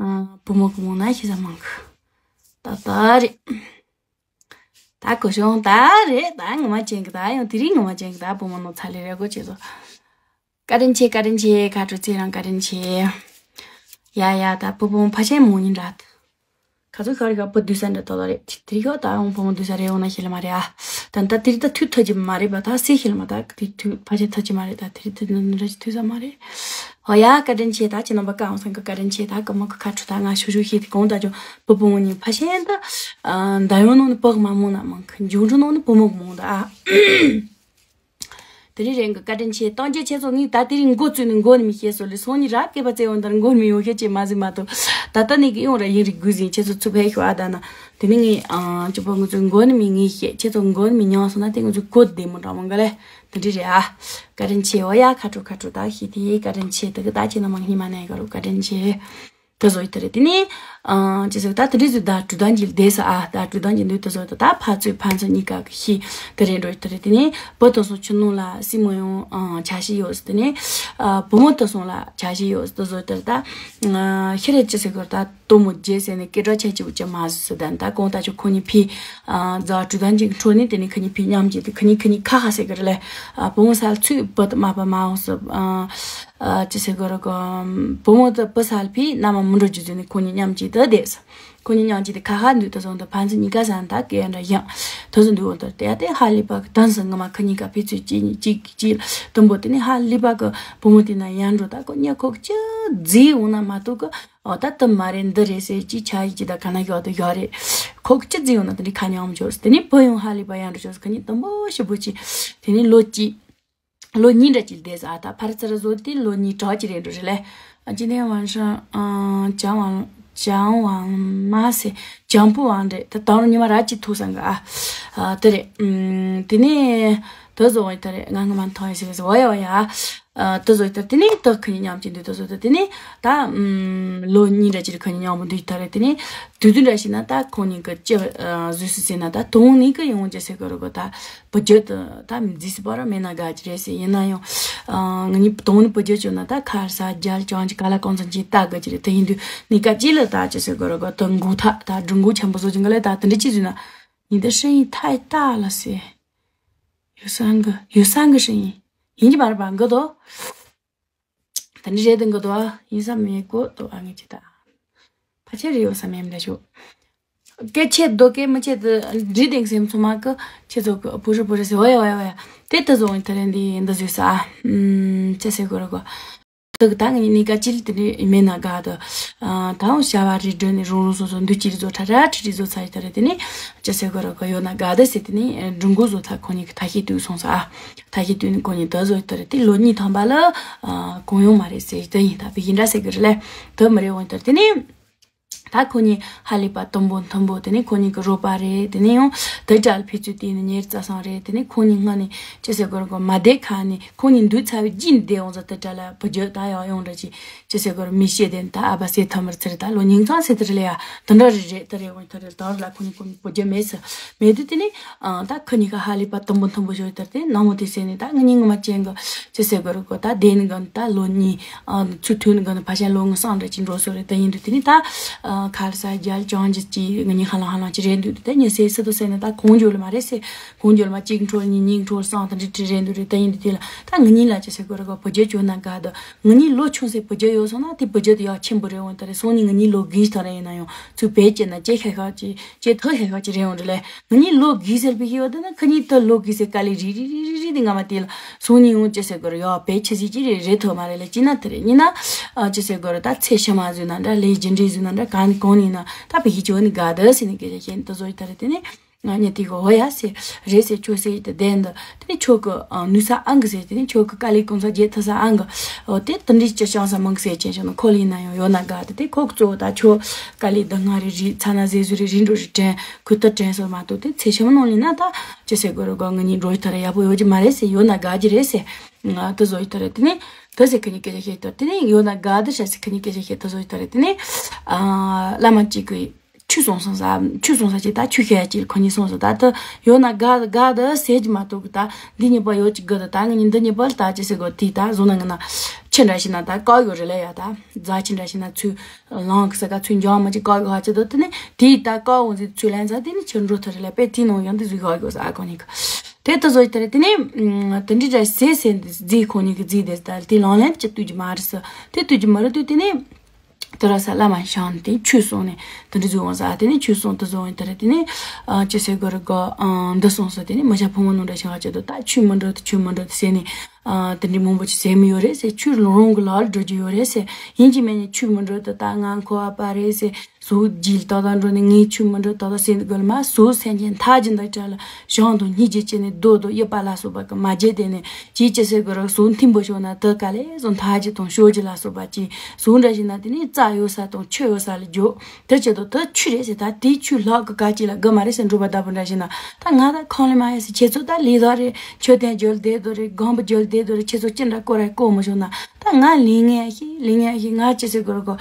ཨ་བུ་མོ་གི་མོ་ན་ཤེས་ས་མང་གི་ད་ད་རེད། ད་གོ་ཤོང་ད་རེད། ད་ངོ་མ་ཅན་གི་ད་ཡང་དེ་རིང་ངོ་མ་ཅན་གི་ད་བུ་མོ་ནོ་ཚ་ལེ་རེད་གོ་ཅེས་སོ། བཀའ་དྲིན་ཆེ། བཀའ་དྲིན་ཆེ། ཁ་དྲོ་ཚེ་རང་བཀའ་དྲིན་ཆེ། ཡ་ཡ་ད་བུ་བུ་ཕ་ཆེན་མོ་ཉིན་ར། ཁ་ཚོ་ཤར་ཤར་བུ་བསྡུ་ས་འདྲ་ཏོ་ལ་རེད། དེ་ཤོག་ད་ཡང་བུ་མོ་བསྡུ་ས་རེད་འོ་ན་ཤེས་ལ་མ་རེད་ཨ། ད་ད་དེ་རིགས་ད་དུས་ཐོ་ཅི་མ་རེད་པ་ད་སེ་ཤེས་ལ་མ་ད་དེ་དུས་ཕ་ཆེན་ཐོ་ཅི་མ་རེད། ད་དེ་རིགས་དུས་ནི་ར་ཅི་དུས་ས་མ་རེད། ཨོ་ཡ་བཀའ་དྲིན་ཆེ། ད་ཅི་ནམ་པ་ཀ་འོང་སང་གི་བཀའ་དྲིན་ཆེ། ད་ཀ་མ་ཀ་ཁ་ཁྲུ་ད་ང་ཤུ་ཤུ་ཤེས་དེ་གོང་ད་ཅོ་བུ་བུ་མོ་ཉིན་ཕ་ཆེན་ད་ད་ཡོང་ནོ་ནི་བུ་མ་མོ་ན་མང་གི་འབྱུང་འཕྲུལ་ནོ་ནི་བུ་མོ་གི་མོ་ད་ཨ། དེ་རིང་རེ་འགའ་བཀའ་དྲིན་ཆེ། བཏང་རྒྱ་ཁྱེད་ཚོ་ངས་ད་དེ་རིང་མགོ་བཙུགས་ནས་མགོ་ནས་མི་ཤེས་སོ་ལེ་སོང་ཉི་རབས་སྐེད་པ་བཙལ་འོང་དར་མགོ་ནས་མི་ཡོང་ཤེས་ཅེས་མ་ཟིན་མ་གཏོགས་ད་ལྟ་ནས་ཀྱི་ཡོང་ར་ཡིན་རིག་དགོས་ཟིན་ཁྱེད་ཚོ་ཚུགས་ཕེ་ཤོག་ཨ་ད་ན་དེ་ནི་ངས་ཨང་ཅི་པོ་ང་ཚོའི་མགོ་ནས་མི་ངས་ཤེས་ཁྱེད་ཚོ་མགོ་ནས་མི་མྱོང་སོང་ན་དེ་ང་ཚོའི་གོ་བདེ་མོ་འདྲ་མོ་འགའ་ལེ་དེ་འདྲི་རེད་ཨ། བཀའ་དྲིན་ཆེ། འོ་ཡ་ཁ་དྲོ་ཁ་དྲོ་ད་ཤི་དེ་བཀའ་དྲིན་ཆེ། དེ་གི་ད་ཁྱེད་རྣམ་མང་སྙིང་མ་ནས་ག་རུ་བཀའ་དྲིན་ཆེ། དེ་བཟོ་ཡི་དེ་རེད། དེ་ནས་ཨང་ཅི་ཟེར་ད་དེ་འདྲི་ཟེར་ད་དྲུག་ལྡན་གྱི་བསྡད་ས་ཨ། ད་དྲུག་ལྡན་གྱི་འདུག་དེ་བཟོ་ད་ད་ཕ་ཚོས་ཕན་ཚུན་གཉིས་ཀ་གི་ཤི་དེ་རེད་འགྲོ་ཡི་དེ་རེད། དེ་ནས་བུ་དེ་སོང་ཆུ་ནང་ལ་སྲིང་མོ་ཡང་ཨང་ཆ་ཤས་ཡོད་ཟེར། དེ་ནས་ཨ་བུ་མོ་དེ་སོང་ལ་ཆ་ཤས་ཡོད་ཟེར། དེ་བཟོ་དེ་ད་ཨ་ཤི་རེད་ཅི་ཟེར་གོ་ད་དོ་མོ་རྗེས་ཟེར་ནས་སྐད་གྲགས་ཆེ་ཆེ་བོ་ཅི་མ་ཟེར་ཟེར། ད་ད་གོང་ད་ཆུ་ཁོ་གཉིས་ཕི་ཨ་ཛ་དྲུག་ལྡན་གྱི་འཕྲོ་ནས་དེ་ནས་ཁ་གཉིས་ཕི་མཉམ་གྱི་དེ་ཁ་གཉིས་ཁ་གཉིས་ཁ་ཁ་ཟེར་གི་རེད་ལེ། ཨ་བུ་མོ་ས་ལ་ཚུད་བུ་དེ་མ་པ་མ་འོང་ཟེར། ཨ། ཨ་ཅི་ཟེར་དགོས་རེད་གོ། བུ་མོ་དེ་བུ་ས་ལ་ཕི་མནའ་མ་མི་འགྲོ་རྒྱུ་ཟེར་ནས་ཁོ་གཉིས་མཉམ་གཅིག་ཏུ་བསྡད་སོང་། ཁོ་གཉིས་མཉམ་གཅིག་ཏུ་ཁ་ཁ་འདུག་དེ་སོང་དུ་ཕན་ཚུན་གཉིས་ཀ་ས་ན་ད་སྐད་འདྲ་ཡང་དེ་ཚོ་འདུག་འོང་དུ་དེ་དེ་ཧ་ལས་པ་གི་དོན་སང་ངི་མ་ཁ་གཉིས་ཀ་ཕི་ཚུན་གཅིག་གཉིས་གཅིག་གཅིག་དུམ་བུ་དེ་ནས་ཧ་ལས་པ་གི་བུ་མོ་དེ་ན་ཡར་འགྲོ་ད་ཁོ་གཉིས་ཁོ་གཅིག་རྫིག་འོང་ན་མ་གཏོགས་གི་ཨོ་ད་དུ་མ་རེད་འདི་རེད་ཟེར་གཅིག་ཆ་ཡི་གཅིག་ད་ག་ན་གི་ཨོ་ད་ཡོད་རེད། ཁོ་གཅིག་རྫིག་འོང་ན་དེ་འདྲའི་ཁ་ཉམས་འབྱོར་དེ་ནས་བུ་ཡང་ཧ་ལས་པ་ཡར་འགྲོ་ཆོག་ཁ་གཉིས་དུམ་བུ་ཞིབ་པོ་གཅིག་དེ་ནས་ལོ་གཅིག་ལོ་གཉིས་འདྲ་ཅིག་བསྡད་ཟ་ཨ་ད་ཕར་ཚུར་བཟོ་དེ་ལོ་གཉིས་གྲགས་ཅིག་རེད་འགྲོ་རེད་ལེ། ཨ་ཅི་ནས་ཝང་ཧྲང་ཨ་ཅང་ཝང་ཅང་ཝང་མ་སེ་ཅང་པུ་ཝང་རེད། ད་དང་རུ་ཉི་མ་ར་ཅིག་ཐུག་སང་ག་ཨ་དེ་རེད། ཨམ་དེ་ནས་དེ་བཟོ་བ་ཡི་ད་རེད། ང་ང་མ་མཐོང་ཡི་ཟེར་ཟེར་བ་ཡ་བ་ཡ། ཨ་དེ་བཟོ་ཡི་ད་དེ་ནས་ད་ཁ་ཉིན་མཉམ་གཅིག་འདུག་དེ་བཟོ་ད་དེ་ནས་ད་ཨམ་ལོ་གཉིས་འདྲ་ཅིག་ཁ་ཉིན་མཉམ་པོ་འདུག་ཡི་ད་རེད། དེ་ནས་དུས་དུས་འདྲ་ཞིག་ན་ད་ཁོང་གཉིས་ཀྱི་ཅི་བཟོས་སུ་ཟེར་ན་ད་དུང་ནས་ཀྱི་ཡོང་ཅི་ཟེར་གི་རེད་གོ་ད། བུ་རྒྱུད་དུ་ད་མི་རྫིས་སུ་པ་ར་མེད་ན་དགའ་གི་རེད་ཟེར། ཡིན་ན་ཡང་ཨ་ང་གཉིས་དང་ནི་བུ་རྒྱུད་བྱུང་ན་ད་ཁར་ས་རྒྱལ་ཅང་གི་ག་ལ་གང་ཚང་གི་ལྟ་དགའ་གི་རེད། དེ་ཡིན་དུས་ནི་ཀ་ཅི་ལ་ད་ཅི་ཟེར་གི་རེད་གོ་ད་མགོ་ཐག་ད་སྒྲུང་མགོ་ཆེན་པོ་བཟོ་གི་འགའ་ལ་ད་དེ་འདྲ་ཅི་ཟེར་ན་ཉི་ཟླ་ཧྲིན་ཡིན་ཐ་ཡི་ལྟ་ལ་ཟེར། ཡོད་སང་གི་ཡོད་སང་གི་ཧྲིན་ཡིན་ཡིན་གྱི་མ་རེད་པ་འགི་དོ། ད་ནི་རེད་དེ་འགི་དོ་ཨ་ཡིན་ས་མེད་གོ་དོ་ཨ་ངེད་ཀྱི་ད། ཕལ་ཆེར་ཡོད་ས་མེད་འདྲ་ཞུ། སྐད་ཆད་རྡོ་སྐད་མི་ཆད་དུ་འདྲི་དེང་སེམས་ཚོ་མ་ཀི་ཁྱེད་ཚོ་གི་བུ་རི་བུ་རི་ཟེར་བ་ཡ་བ་ཡ་བ་ཡ་དེ་ལྟ་བཟོ་ཡིན་ད་རེད། འདི་འདི་བཟོས་ས་ཨ་ཅི་ཟེར་དགོས་རེད་གོ། དུ་གི་ད་ངི་ནི་ཀ་ཅི་ལི་དེ་ནི་མེད་ན་དགའ་དུ། ད་འོང་བྱ་བ་རི་སྒྲོན་ནི་རུང་རུང་སོ་སོ་འདུ་ཅི་རི་བཟོ་ཁྲ་ཁྲ་ཁྲི་ཁྲི་བཟོ་ཚ་ཡི་ད་རེད། དེ་ནི་ཅི་ཟེར་དགོས་རེད་གོ་ཡོད་ན་དགའ་དུ་ཟེར། དེ་ནི་སྒྲུང་མགོ་བཟོ་ཐ་ཁོ་ནི་གི་ཐ་ཤི་དུ་སོང་ས་ཨ། ཐ་ཤི་དུ་ནི་ཁོ་ནི་དུ་བཟོ་ཡི་ད་རེད། དེ་ལོ་གཉིས་ཐམ་པ་ལ་གོང་ཡོང་མ་རེད་ཟེར་དུ་ཡིན་ད་བི་ཡིན་འདྲ་ཟེར་གི་རེད་ལེ། དུ་མི་རེ་འོང་ད་དེ་ནི། ད་ཁོ་གཉིས་ཧ་ལས་པ་དུམ་བུ་མཐུན་པོ། དེ་ནས་ཁོ་གཉིས་ཀྱི་རོགས་པ་རེད། དེ་ནས་ཡང་དེ་འདྲ་ལ་ཕེབས་ཚུལ་དེ་ནི་ཉེར་རྩ་སང་རེད། དེ་ནས་ཁོ་གཉིས་སྔ་ནས་ཅི་ཟེར་དགོས་རེད་གོ་མ་བསྡད་ཁ་ནས་ཁོ་གཉིས་འདུག་ཚར་བའི་རྗེས་ནས་བསྡད་འོང་ཟེར། དེ་འདྲ་ལ་བུ་རྒྱུད་ད་ཡང་ཡོང་འདྲ་ཅིག་ཅི་ཟེར་དགོས་རེད་མི་ཤེས་དེ་ད་ཨ་ཕ་ཟེར་ཐ་མར་ཚེ་རེད། ད་ལོ་ཉིང་ཚང་ཟེར་དེ་རེད་ལ་ཡ་དེ་འདྲ་རེད་རེད། དེ་རེད་འོང་དེ་རེད། དེ་ལ་ཁོ་གཉིས་ཁོ་གཉིས་བུ་རྒྱུད་མེད་ཟེར་མེད་དུས་དེ་ནས་ད་ཁོ་གཉིས་ཀ་ཧ་ལས་པ་དུམ་བུ་མཐུན་པོ་ཞོག་དེར་དེ་ནང་མོ་དེ་ཟེར་ནས་ད་ངི་ཉིང་ངི་མ་ཅན་གི་ཅི་ཟེར་དགོས་རེད་གོ་ད་བསྡད་ནི་གི་ད་ལོ་གཉིས། ཨ་ཚུར་ཐོན་གི་ནི་ཕ་ཆེན་ལོ་ངོ་སང་འདྲ་ཅིག་འགྲོ་སོ་རེད། ད་ཡིན་དུས་དེ་ནི་ད་ཨ་ཁར་ས་རྒྱལ་ཅང་ཅི་ཅི་ངི་ཉིན་ཧ་ལང་ཧ་ལང་ཅི་རེད་འདུག་དེ་ཉི་སེ་སི་དུ་སེ་ནི་ད་གོང་འཇོག་ལ་མ་རེད་སེ། གོང་འཇོག་ལ་མ་གཅིག་འཕྲོ་གཉིས་གཉིས་འཕྲོ་སང་ད་འདྲི་འདྲི་རེད་འདུག་རེད། ད་ཡིན་དུས་དེ་ལ་ད་ངི་ཉིན་ལ་ཅི་ཟེར་དགོས་རེད་གོ་བུ་རྒྱུད་བྱུང་ན་དགའ་དུ། ངི་ཉིན་ལོ་ཆུང་སེ་བུ་རྒྱུད་ཡོད་སོང་ན་དེ་བུ་རྒྱུད་དུ་ཡག་ཆེན་པོ་རེད་འོང་། ད་རེད་སོང་ནི་ངི་ཉིན་ལོ་དགུའི་ཐོག་རེད། ཡིན་ན་ཡང་ཚུར་བེད་སྤྱད་ན་ཅི་ཤ་ཤ་ཅི་ཅི་ཐག་ཤ་ཤ་ཅི་རེད་འོང་རེད་ལེ། ང་གཉིས་ལོ་དགུའི་ཟེར་བའི་ཡོད་དེ་ན་ཁ་གཉིས་ད་ལོ་དགུའི་ཟེར་དཀའ་ལས་རི་རི་རི་རི་དེ་ང་མ་དེ་ལ་སོང་ཉིན་འོང་ཅི་ཟེར་དགོས་རེད་ཡོད་པས་ཆི་ཟིག་ཅི་རེད་རེད་ཐོག་མ་རེད་ལ་ཅི་ན་དེ་རེད་ཉི་ན་ཨ་ཅི་ཟེར་དགོས་རེད། ད་ཚེ་ཕྱི་མ་བཟོས་ན་འདྲ་ལས་རྒྱུ་འབྲས་བཟོས་ན་འདྲ་གང་ནས་གང་ནས་ན་ད་བི་ཧི་ཅོ་ནི་དགའ་ད་ཟེར་ནི་སྐད་ཆ་བཤད་ནི་ད་བཟོ་ཡི་ད་རེད། དེ་ནི་ང་གཉིས་དེ་གོ་ཧོ་ཡ་ཟེར་རེད་ཟེར་ཁྱོད་ཟེར་ཡི་ད་བསྡད་འདི་དེ་ནི་ཁྱོད་ཀྱི་ཨ་ནུས་ས་ཨང་གི་ཟེར་དེ་ནི་ཁྱོད་ཀྱི་དཀའ་ལས་གང་ས་རྒྱལ་ཐ་ས་ཨང་གི་འོ་དེ་དེ་འདྲའི་ཅི་བྱང་ས་མང་གི་ཟེར་ཅན་བྱུང་ན་ཁོ་ལ་ཡིན་ན་ཡང་ཡོད་ན་དགའ་ད་དེ་ཁོ་གཙོ་བོ་ད་ཁྱོད་དཀའ་ལས་འདི་སྔ་རེ་རི་ཚ་ན་ཟེ་ཟུ་རེ་རི་འགྲོ་རེ་དྲན། གུས་ཏི་དྲན་སོང་མ་གཏོགས་དེ་ཚེ་ཕྱི་མ་ནང་ལ་ན་ད་ཅི་ཟེར་དགོས་རེད་གོ་ང་གཉིས་འགྲོ་ཡི་ཐ་ར་ཡག་པོ་ཡོད་ཀྱི་མ་རེད་ཟེར། ཡོད་ན་དགའ་གི་རེད་ཟེར། ང་དེ་བཟོ་ཡི་ཐ་ར་དེ་ནས་དེ་ཟེར་ཁ་ཉིན་སྐད་ཆ་བཤད་ཐ་དེ་ནས་ཡོད་ན་དགའ་དེ་ཤ་ཟེར་ཁ་ཉིན་སྐད་ཆ་བཤད་དེ་བཟོ་ཡི་ཐ་ར་དེ་ནས་ཨ་བླ་མ་གཅིག་གིས་ཆུ་སོང་སོང་ས་ཆུ་སོང་ས་ཅིག་ད་ཆུ་ཤ་ཡ་གཅིག་ཁ་ཉིན་སོང་སོང་ད་དེ་ཡོད་ན་དགའ་དགའ་དེ་ཟེར་གྱི་མ་གཏོགས་གི་ད་འདི་གཉིས་པ་ཡོད་ཀྱི་དགའ་དེ་ད་ང་གཉིས་འདི་གཉིས་པ་ལ་ད་ཅི་ཟེར་དགོས་དེ་ད་བཟོ་ན་ང་ན་ཆུ་འདྲ་ཞིག་ན་ད་བཀག་ཡོད་རེད་ལ་ཡ་ད་རྫ་ཆུ་འདྲ་ཞིག་ན་ཚུ། ལང་གི་ས་ག་ཚུར་འགྱངས་མ་ཅིག་བཀག་གི་ཧ་ཅི་དོ་དེ་ནི་དེའི་ད་བཀག་འོང་ཟིག་ཚུར་ལན་ཚ་དེ་ནི་ཁྱེད་འགྲོ་ཐུབ་རེད་ལ་པས་དེའི་ནང་ཡང་དེ་ཟིག་ཧ་གོ་ས་ཨ་གོ་ནི་གི། དེ་ལྟ་བཟོ་ཡི་དེ་རེད། དེ་ནི་དེ་འདྲི་འདྲ་ཟེ་ཟེ་འདི་ཟིག་ཁོ་ནི་གི་ཟིག་དེ་ད་དེ་ལང་ལན་ཅི་ལྟོས་ཀྱི་མ་རེད་ས་དེ་ལྟོས་ཀྱི་མ་རེད་དུས་དེ་ནི་དེ་ར་ས་བླ་མ་ཤང་དེ་ཆུ་སོང་ནས་དེ་འདྲི་ཟིག་འོང་ས་དེ་ནི་ཆུ་སོང་དེ་ཟོ་འོང་དེ་རེད། དེ་ནི་ཅི་ཟེར་དགོས་རེད་གོ་འདི་སོང་ས་དེ་ནི་མ་ཤ་ཕོ་མོ་ནང་འདྲ་ཤང་ཧ་ཅི་དོ་ད་ཆུ་མི་འགྲོ་དེ་ཆུ་མི་འགྲོ་དེ་ཟེ་ནི། ཨ་དེ་འདྲའི་མང་པོ་ཅིག་ཟེར་མི་ཡོད་རེད་ཟེར། ཆུ་རང་རང་གི་ལག་ལ་འགྲོ་རྒྱུ་ཡོད་རེད་ཟེར། ཡིན་གཅིག་མིན་གཅིག་ཆུ་མི་འགྲོ་དུ་ད་ང་འཁོར་བ་པ་རེད་ཟེར། ཟོག་རྒྱུད་ཏག་ཏག་འགྲོ་ནས་ངའི་ཆུ་མི་འགྲོ་ཏག་ཏག་ཟེར་འདུག་གོ་ལ་མ་ཟོག་སེམས་ཅན་མཐའ་ཅི་འདི་གྲལ་ལ་ཞང་དང་སྙིང་རྗེ་ཅི་ནས་རྡོ་རྡོ་གཡུག་པ་ལ་སོགས་པ་གི་མ་བརྗེད་དེ་ནས་ཅིའི་ཅི་ཟེར་དགོས་ར་ཟོག་མཐུན་པོ་ཤོར་ན་དུ་ག་ལེ་ཟོག་མཐའ་ཅི་དང་ཤོར་ཅི་ལ་སོགས་པ་ཅི་ཟོག་འདྲ་ཞིག་ན་དེ་ནས་རྩྭ་ཡོད་ས་དང་ཆུ་ཡོད་ས་ལ་འཇོག་དེ་ཆེད་དུ་དེ་ཆུ་རེད་ཟེར། ད་དེའི་ཆུ་ལྷག་གི་ག་ཅི་ལ་དགོས་མ་རེད་ཟེར། འགྲོ་བ་ལྟ་བུ་འདྲ་ཞིག་ན་ད་ང་ད་ཁང་ལས་མ་ཡས་ཟེར། ཁྱེད་ཚོ་ད་ལས་ད་རེད། མཆོད་རྟེན་རྒྱུ་བསྡད་དོ་རེད། སྒང་པ་རྒྱུ་བསྡད་དོ་རེད། ཁྱེད་ཚོ་ཅི་འདྲ་སྐོར་ར་སྐོར་མི་བྱུང་ན་ད་ང་ལས་ངན་ཞིག་ལེ་ཉན་ཞིག་ང་ཅི་ཟེར་དགོས་རེད་གོ།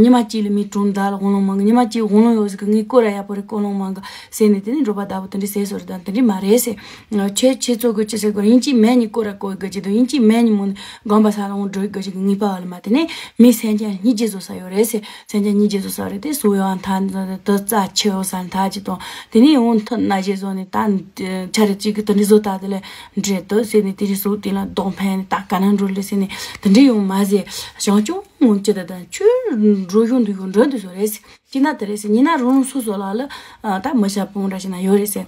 ཉི་མ་གཅིག་ལ་མི་གྲོངས་ད་ལ་དབང་ལུང་མང་གི། ཉི་མ་གཅིག་དབང་ལུང་ཡོད་ཟེར་གི། ངའི་སྐོར་ར་ཡག་པོ་རེད། དབང་ལུང་མང་གི་ཟེར་ནས། དེ་ནི་འགྲོ་པ་བདག་པོ་དེ་འདྲ་ཟེར་སོ་རེད། ད་དེ་འདྲ་མ་རེད་ཟེར། ཁྱེད་ཁྱེད་ཚོ་གི་ཅི་ཟེར་དགོས་རེད། ཡིན་གཅིག་མིན་གཉིས་སྐོར་ར་གོ་དགོས་ཀྱི་འདུག་ཡིན་གཅིག་མིན་གཉིས་མོ་ནི་དགོན་པ་ས་ལ་འོང་འགྲོ་དགོས་ཀྱི་ངེས་པ་བ་ལ་མ། དེ་ནི་མི་སེམས་ཅན་སྙིང་རྗེ་བཟོ་ས་ཡོད་རེད་ཟེར། སེམས་ཅན་སྙིང་རྗེ་བཟོ་ས་རེད་དེ། སུ་ཡང་ཐ་དུ་རྩ་ཆེ་བོ་ས་ཐ་ཅི་དང་། དེ་ནས་ཡང་ཐུན་ན་ཞེ་བཟོ་ནས་ད་ཆ་རེ་གཅིག་གི་དེ་འདྲ་བཟོ་ད་དེ་ལས་འདྲེ་དུ་ཟེར་ནས། དེ་རིགས་སུ་དེ་ལ་རྡོག་འཕེན་ནས་ད་ག་ན་འགྲོ་ལེ་ཟེར་ནས། དེ་འདྲ་ཡང་མ་ཟེར། ཞང་ཅུང་ངོ་ཅི་ད་ད་ཆུ་འགྲོ་ཤོང་འདུག་ཤོང་འགྲོ་འདུག་བཟོ་རེད་ཟེར། ཅི་ན་དེ་རེད་ཟེར། ཉི་ན་རང་རང་སོ་སོ་ལ་ལ་ད་མི་ཤ་སྤུན་འདྲ་ཞིག་ན་ཡོད་རེད་ཟེར།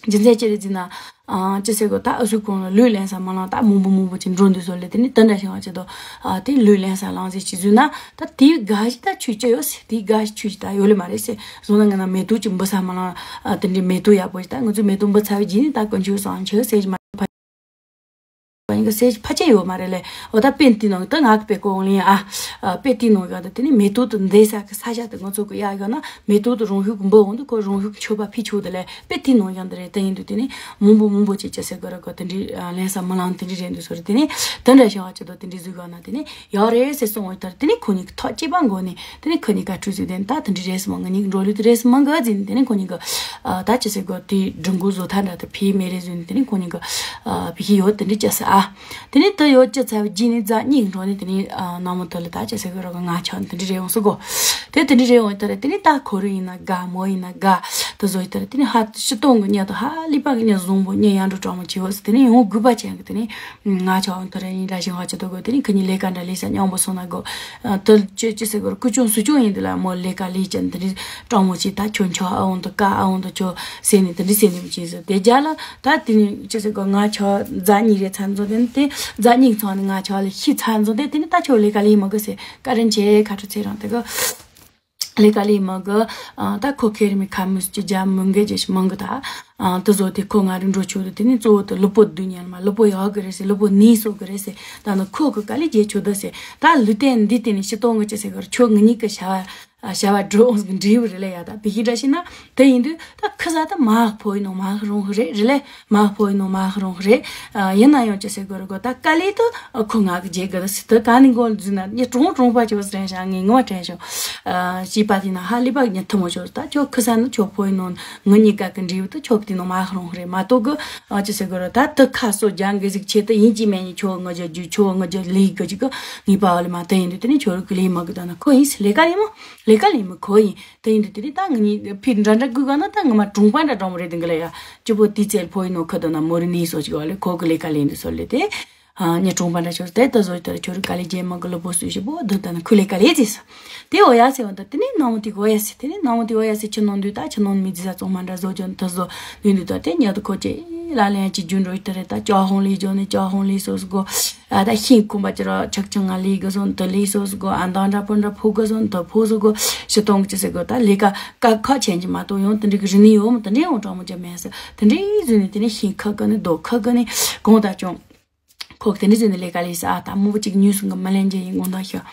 རྒྱུ་མཚན་ཅི་རེད་ཟེར་ན། ཨ། ཅི་ཟེར་དགོས། ད་ཨ་སུ་ཁོང་ལ་ལུས་ལེན་ས་མ་ལང་ད་མང་པོ་མང་པོ་ཅིག་འགྲོ་འདུག་བཟོ་ལེ། དེ་ནི་དེ་འདྲ་ཞིག་བ་ཅི་དོ། ཨ། དེ་ལུས་ལེན་ས་ལང་ཟེར་ཅི་བཟོས་ན། ད་དེའི་དགའ་ཞིག་ད་ཆུ་ཅི་ཡོད་ཟེར། དེའི་དགའ་ཞིག་ཆུ་ཅི་ད་ཡོད་ལེ་མ་རེད་ཟེར། བཟོ་ན་ང་ན་མེ་ཏོག་ཅིག་འབུ་ས་མ་ལང་། ཨ། དེ་འདྲའི་མེ་ཏོག་ཡག་པོ་ཞིག་ད་ང་ཚོས་མེ་ཏོག་འབུ་ཚར་བའི་རྗེས་ནི་ད་དཀོན་མཆོག་བཟང་ཆོག་ཟེར་གྱི་མ། ཕ་ཡིན་གི་ཟེར་ཕ་ཆེ་ཡོད་མ་རེད་ལེ། འོ་ད་དཔེ་དེ་ནང་ད་ང་གི་དཔེ་ཀོ་ལིན་ཨ། ཨ། དཔེ་དེ་ནང་ཡང་ད་དེ་ནི་མེ་ཏོག་ཏུ་འདེད་ས་གི་ས་ཆ་དེ་ང་ཚོ་གི་ཡག་ཡོད་ན། མེ་ཏོག་ཏུ་རང་ཤུགས་འབུ་འོང་དུ་ཁོ་རང་ཤུགས་མཆོད་པ་ཕི་ཆོག་དེ་ལེ། དཔེ་དེ་ནང་ཡང་དེ་རེད། དེ་ཡིན་དུས་དེ་ནི་མང་པོ་མང་པོ་ཅིག་ཅི་ཟེར་དགོས་ར་གོ། དེ་འདྲའི་ལེན་ས་མ་ལང་དེ་འདྲའི་རེད་འདུག་བཟོ་རེད། དེ་ནི་དེ་འདྲ་བྱ་བ་ཅི་དོ་དེ་འདྲའི་བཟོས་གོ་ན། དེ་ནི་ཡག་རེད་ཟེར་སོང་བ་ལྟར། དེ་ནི་ཁོ་གཉིས་ཀྱི་ཐག་གཅིག་པ་མགོ་ནས་དེ་ནི་ཁོ་གཉིས་ཀ་ཁྲུས་ཟིག་དེ་ནི་ད་དེ་འདྲའི་རེད་སོང་། ང་གཉིས་འགྲོ་ལུགས་དེ་རེད་སོང་མང་གི་ཟིན། དེ་ནི་ཁོ་གཉིས་ཀྱི་ཨ་ད་ཅི་ཟེར་དགོས། དེ་སྒྲུང་གོ་བཟོ་ཐ་འདྲ་དེ་ཕི་མེ་རེ་ཟིན། དེ་ནི་ཁོ་གཉིས་ཀྱི་ཨ་ཕི་ཁི་ཡོད་དེ་འདྲའི་ཅི་ཟེར་ཨ། དེ་ནི་དེ་ཡོད་ཅི་ཚ་བའི་རྗེས་ནི་རྫ་གཉིས་འགྲོ་ནས། དེ་ནི་ཨ་ནང་མོ་དེ་ལ་ད་ཅི་ཟེར་དགོས་ར་གི་ང་ཆ་དེ་འདྲའི་རེད་འོང་སོ་གོ། དེ་དེ་འདྲའི་རེད་འོང་ཡིན་ད་རེད། དེ་ནི་ད་ཁོ་རུ་ཡིན་ན་དགའ་མོ་ཡིན་ན་དགའ་དེ་བཟོ་ཡིན་ད་རེད། དེ་ནི་ཧ་ཤི་སྟོང་གི་གཉིད་དུ་ཧ་ལི་པ་གི་གཉིད་བཟང་པོ་གཉིད་ཡང་འགྲོ་གྲང་མོ་བྱེད་འོ་ཟེར། དེ་ནི་ཡང་དགོས་པ་ཅན་གི་དེ་ནི། ང་ཆ་འོང་དེ་རེད། ཡིན་འདྲ་ཞིག་ཧ་ཅི་དོ་གོ། དེ་ནི་ཁི་གཉིས་ལས་ཀ་འདྲ་ལས་ས་མཉམ་པོ་སོང་ན་གོ། ཨ། དེ་ཅི་ཅི་ཟེར་གོ་ར་ཀུ་ཅུང་སུ་ཅུང་ཡིན་དེ་ལ་མོ་ལས་ཀ་ལས་ཅན་དེ་རིགས་སྤྲང་མོ་ཅིག་ད་ཁྱོད་ཆ་ཨ་འོང་དུ་ཀ་ཨ་འོང་དུ་ཁྱོད་ཟེར་ནས་དེ་འདྲ་ཟེར་ནས་མི་ཅིག་ཟེར། དེ་རྒྱ་ལ་ད་དེ་ནི་ཅི་ཟེར་གོ། ང་ཆ་རྫ་གཉིས་རེད་ཚར་འཛོ། དེ་ནི་དེ་རྫ་གཉིས་ཚང་ནི་ང་ཆ་ལ་ཤི་ཚར་འཛོ། དེ་དེ་ནི་ད་ཁྱོད་ལས་ཀ་ལས་མ་གོ་ཟེར། བཀའ་དྲིན་ཆེ། ཁ་ཁྲོ་ཚེ་རིང་དེ་གོ། ལས་ཀ་ལས་མ་གི། ཨ། ད་ཁོ་ཁེ་རི་མི་ཁ་མུས་ཀྱི་རྒྱ་མི་འགལ་རྒྱུ་ཞིག་མང་གི་ད། ཨ། དེ་ཚོ་དེ་ཁོ་ང་རང་འགྲོ་ཆོག་དུ་དེ་ནི་གཙོ་བོ་དེ་ལུས་པོ་སྡུག་ཉལ་མ། ལུས་པོ་ཡག་གི་རེད་ཟེར། ལུས་པོ་ནད་སོགས་གི་རེད་ཟེར། ད་ནི་ཁོ་གི་དཀའ་ལས་རྒྱལ་ཆོག་དུ་ཟེར། ད་ལུས་རྟེན་འདི་དེ་ནི་ཤི་སྟོང་གི་ཅི་ཟེར་གི་ར་ཁྱོད་ངེད་གཉིས་ཀི་བྱ་བ། ཨ། བྱ་བ་འགྲོ་འོང་ཟིག་འབྲས་བུ་རེད་ལེ་ཡ། ད་བི་ཧི་འདྲ་ཞིག་ན་དེ་ཡིན་དུས་ད་ཁི་ཟ་ད་མ་ཕོ་ཡིན་ནོ་མ་ཧི་རུང་ཧི་རེད་རེད་ལེ། མ་ཕོ་ཡིན་ནོ་མ་ཧ་རུང་རེད། ཨ། ཡིན་ན་ཡང་ཅི་ཟེར་དགོས་རེད་གོ། ད་དཀའ་ལས་དུ་ཁོ་ང་གི་རྗེས་གི་རེད་ཟེར། དུ་ག་ནི་མགོ་འཛུལ་ན་ཉི་གྲོང་གྲོང་པ་ཅོ་སི་དྲན་ཤག་ངས་ངོ་མ་དྲན་ཤོག་ཨ། བྱིས་པ་དེ་ན་ཧ་ལི་པ་ཉི་ཐུ་མོ་ཅོ། ད་ཁྱོད་ཁི་ས་ནི་ཁྱོད་ཕོ་ཡིན་ནོ། ངི་གཉིས་ཀ་གི་འབྲས་བུ་དུ་ཁྱོད་གི་དེ་ནོ་མ་ཧ་རུང་རེད་མ་གཏོགས་གི། ཨ། ཅི་ཟེར་དགོས་རེད། ད་དུ་ཁ་སོ་རྒྱང་གི་ཟིག་ཆེད་དུ་ཡིན་གཅིག་མིན་གཉིས་ཁྱོད་ངི་རྒྱུ་རྒྱུ་ཁྱོད་ངི་རྒྱུ་ལས་གི་ཅིག་གི་ངེས་པ་བ་ལི་མ། དེ་ཡིན་དུས་དེ་ནི་ཁྱོད་རུ་གི་ལས་མ་གི། ད་ན་ཁོ་ཡིན་ཟེར། ལས་ཀ་ལས་མོ་ལས་ཀ་ལས་མོ་ཁོ་ཡིན། དེ་ཡིན་དུས་དེ་ནི་ད་ངི་གཉིས་ཕི་འདྲ་འདྲ་དགོས་ག་ན་ད་ངི་མ་གྲོང་པ་འདྲ་གྲོང་མོ་རེད་དེ་གི་ལ་ཡ། སྐྱིད་པོ་དེའི་རྩལ་ཕོ་ཡིན་ནོ་ཁ་དོ་ན་མོ་རི་ནི་སོ་ཅིག་བ་ལེ། ཁོ་གི་ལས་ཀ་ལས་འདི་སོ་ལེ་དེ། ཨ། ཉི་གྲོང་པ་འདྲ་ཤོར་དེ་ད་བཟོ་ལྟར་ཁྱོད་རི་ཀ་ལི་རྗེས་མ་གི་ལུ་པོ་སུ་ཞིག་པོ་འདི་ད་ནི་ཁུ་ལས་ཀ་ལས་ཟེར་སོ། དེ་འོ་ཡ་ཟེར་བ་ད་དེ་ནི་ནང་མོ་དེ་གི་འོ་ཡ་ཟེར། དེ་ནི་ནང་མོ་དེ་འོ་ཡ་ཟེར། ཁྱི་ནང་འདུས་ད་ཁྱི་ནང་མི་རྫི་ས་ཙོང་མ་འདྲ་བཟོ་ཅོ་ད་བཟོ་འདུས་འདུས་ད་དེ་ཉི་ད་ཁོ་ཅེ་ལ་ལན་ཅིག་རྒྱུ་འགྲོ་ཡི་ད་རེད། ད་ཅ་ཧོང་ལི་ཇོ་ནི་ཅ་ཧོང་ལི་སོ་སོ་གོ། ཨ། ད་ཤིང་ཁུམ་པ་ཅི་ར་ཆག་ཆང་ང་ལི་གི་སོ་ད་ལི་སོ་སོ་གོ། ཨ་མདང་འདྲ་པོ་འདྲ་ཕུ་གི་སོ་ད་ཕུ་སོ་གོ། ཤི་སྟོང་གི་ཅི་ཟེར་གོ། ད་ལས་ཀ་ཀ་ཁ་ཆེན་གྱི་མ་གཏོགས་ཡང་དེ་འདྲ་གི་རི་ནི་ཡོད་མོ་དེ་འདྲ་ཡང་གྲོང་མོ་ཅི་མེད་ཟེར། དེ་འདྲའི་བཟོས་ནས་དེ་ནས་ཤིང་ཁ་གི་ནི་རྡོ་ཁ་གི་ནི་གོང་ད་ཅུང་། ཁོ་དེ་འདྲ་བཟོས་ནས་ལས་ཀ་ལས་ས། ཨ། ད་མོ་བ་ཅིག་ཉུས་སོང་གི་མ་ལན་ཅི་ཡིན་དགོངས་དག་ཤོག་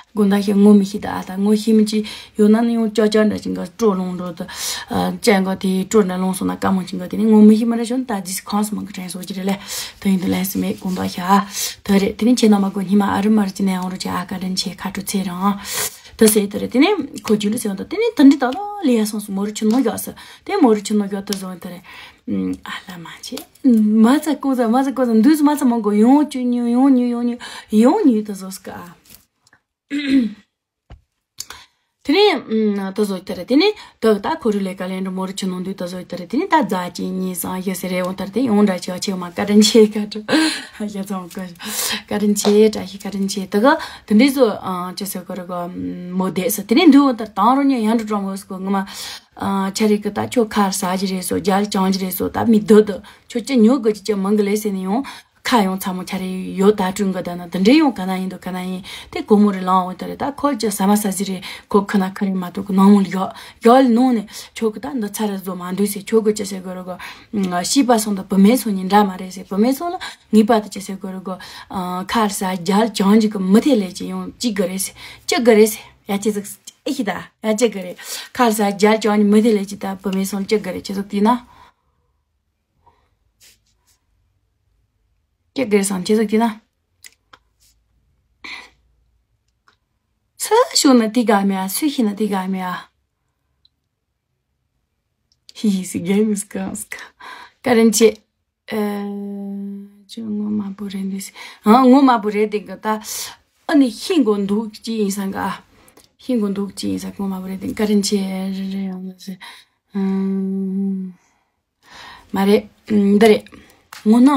དགོངས་དག་ཤོག་ངོ་མི་ཤེས་ད། ཨ། ད་ངོ་ཤེས་མི་ཅི་ཡོད་ན་ནི་ཡང་ཅོ་ཅོ་འདྲ་ཅིག་ག་སྤྲོ་ལོང་འགྲོ་ད། ཨ། ཅན་ག་དེ་སྤྲོ་འདྲ་ལོང་སོང་ན་དཀའ་མོ་ཅིག་ག་དེ་ནི་ངོ་མི་ཤེས་མ་རེད་ཤོད་ད། ཇིས་ཁོང་སུ་མང་གི་དྲན་སོ་ཅི་རེད་ལེ། ད་ཡིན་དུ་ལན་སི་མེད་དགོངས་དག་ཤོག་ཨ། ད་རེད། དེ་ནི་ཁྱེད་རྣམ་པ་གོ་ཉི་མ་ཨ་རི་མ་རི་ཅི་ནས་ཡོང་རོགས་བྱ། ཨ། བཀའ་དྲིན་ཆེ། ཁ་དྲོ་ཚེ་རིང་། ད་ཟེར་ད་རེད། དེ་ནི་ཁོ་རྒྱུ་ལ་ཟེར་བ་ད་དེ་ནི་ད་འདི་ད་ལོ་ལས་ཡ་སོང་སོང་མོ་རུ་ཆུ་ནང་ག་སོ། དེ་མོ་རུ་ཆུ་ནང་ག་ད་ཟོ་ད་རེད། ཨ་ལ་མ་ཆེ། མ་ཚ་ཀོ་ཚ་མ་ཚ་ཀོ་ཚ་འདུས་མ་ཚ་མང་གོ་ཡོང་ཅུ་ཉུ་ཡོང་ཉུ་ཡོང་ཉུ་ཡོང་ཉུ་ད་ཟོ་སྐ་ཨ། དེ་ནས་ད་ཟོ་ད་རེད། དེ་ནས་ད་ད་ཁོ་རུ་ལས་ཀ་ལེན་འགྲོ་མོ་རུ་ཆུ་ནང་འདུས་ད་ཟོ་ད་རེད། དེ་ནས་ད་རྫ་གཅིག་གཉིས་གསུམ་བཞི་ཟེར་རེ་འོང་ད་རེད། དེ་ཡོང་འདྲ་ཆེ་བ་ཆེ་བ་མ་བཀའ་དྲིན་ཆེ། བཀའ་དྲིན་ཡ་ཚང་བཀའ་བཀའ་དྲིན་ཆེ། བཀྲ་ཤིས་བཀའ་དྲིན་ཆེ། ད་ག་དེ་འདྲས་བཟོ་ཅི་ཟེར་གོ་རེད་གོ། མོ་བསྡད་ས་དེ་ནས་འདུས་འོང་ད་དང་རུ་ཉོ་ཡང་འགྲོ་གྲོང་གོ་སྐོ་ངོ་མ། ཨ། ཆ་རེ་གི་ད་ཁྱོད་ཁར་ཟ་གི་རེད་སོ། རྒྱལ་ཅང་གི་རེད་སོ། ད་མི་སྡོད་དུ་ཁྱོད་ཅི་ཉོ་དགོས་ཀྱི་ཅི་མང་གི་ལས་ཟེར་ནས་ཡོང་། ཁ་ཡོང་ཚ་མོ་ཆ་རེ་ཡོད་ད་དྲུང་གི་ད་ན་དེ་འདྲས་ཡོང་ག་ན་ཡིན་འདུག་ག་ན་ཡིན་དེ་སྒོར་མོ་རེ་ལང་འོང་ད་རེད། ད་ཁོ་ཅི་ཟ་མ་ཟ་ཟི་རེད། ཁོ་ཁ་ན་ཁ་རེ་མ་གཏོགས་གི་ནང་མོ་ལ་ཡོད་ཡོད་ལ་ནོང་ནས་ཁྱོད་གི་ད་འདི་ཚ་རེ་བཟོ་མ་འདུག་ཟེར། ཁྱོད་གི་ཅི་ཟེར་གི་རེད་གོ། ཤིས་པ་སོང་ད་བུ་མེད་སོང་ཉིན་འདྲ་མ་རེད་ཟེར། བུ་མེད་སོང་ལ་ངེས་པར་དུ་ཅི་ཟེར་གི་རེད་གོ། ཁར་ཟ་རྒྱལ་ཅང་གི་མི་ཐེ་ལས་ཅི་ཡོང་ཅི་གི་རེད་ཟེར། ཅི་གི་རེད་ཟེར། ཡ་ཅི་ཟིག་ཨེ་ཤི་ད། ཡ་ཅི་གི་རེད། ཁ་ལ་ས་རྒྱལ་ཅང་ནི་མི་དེ་ལས་ཅི་ད་བུ་མེད་སོང་ཅི་གི་རེད། ཅི་ཟིག་དེ་ན། ཅི་གི་རེད་སང་ཅི་ཟིག་དེ་ན། ཤུགས་ན་དེ་ག་མེད་ཨ། སུས་ཤེས་ན་དེ་ག་མེད་ཨ། ཧི་ཧི་སི་གེམ་སི་གང་སི་ཀ་ཀ་རན་ཆེ། ཨ་ཅོ་ངོ་མ་བུ་རེད་འདི་སི། ཨ་ངོ་མ་བུ་རེད་དེ་ག་ད། ཨ་ནི་ཤིང་གོ་འདུག་ཅི་ཡིན་སང་ག་ཤིང་གོ་འདུག་ཅི་ཡིན་སང་ངོ་མ་བུ་རེད་དེ་ཀ་རན་ཆེ་རེ་རེ་ཡང་ན་སི། ཨམ། མ་རེད། འདི་རེད། ངོ་ན།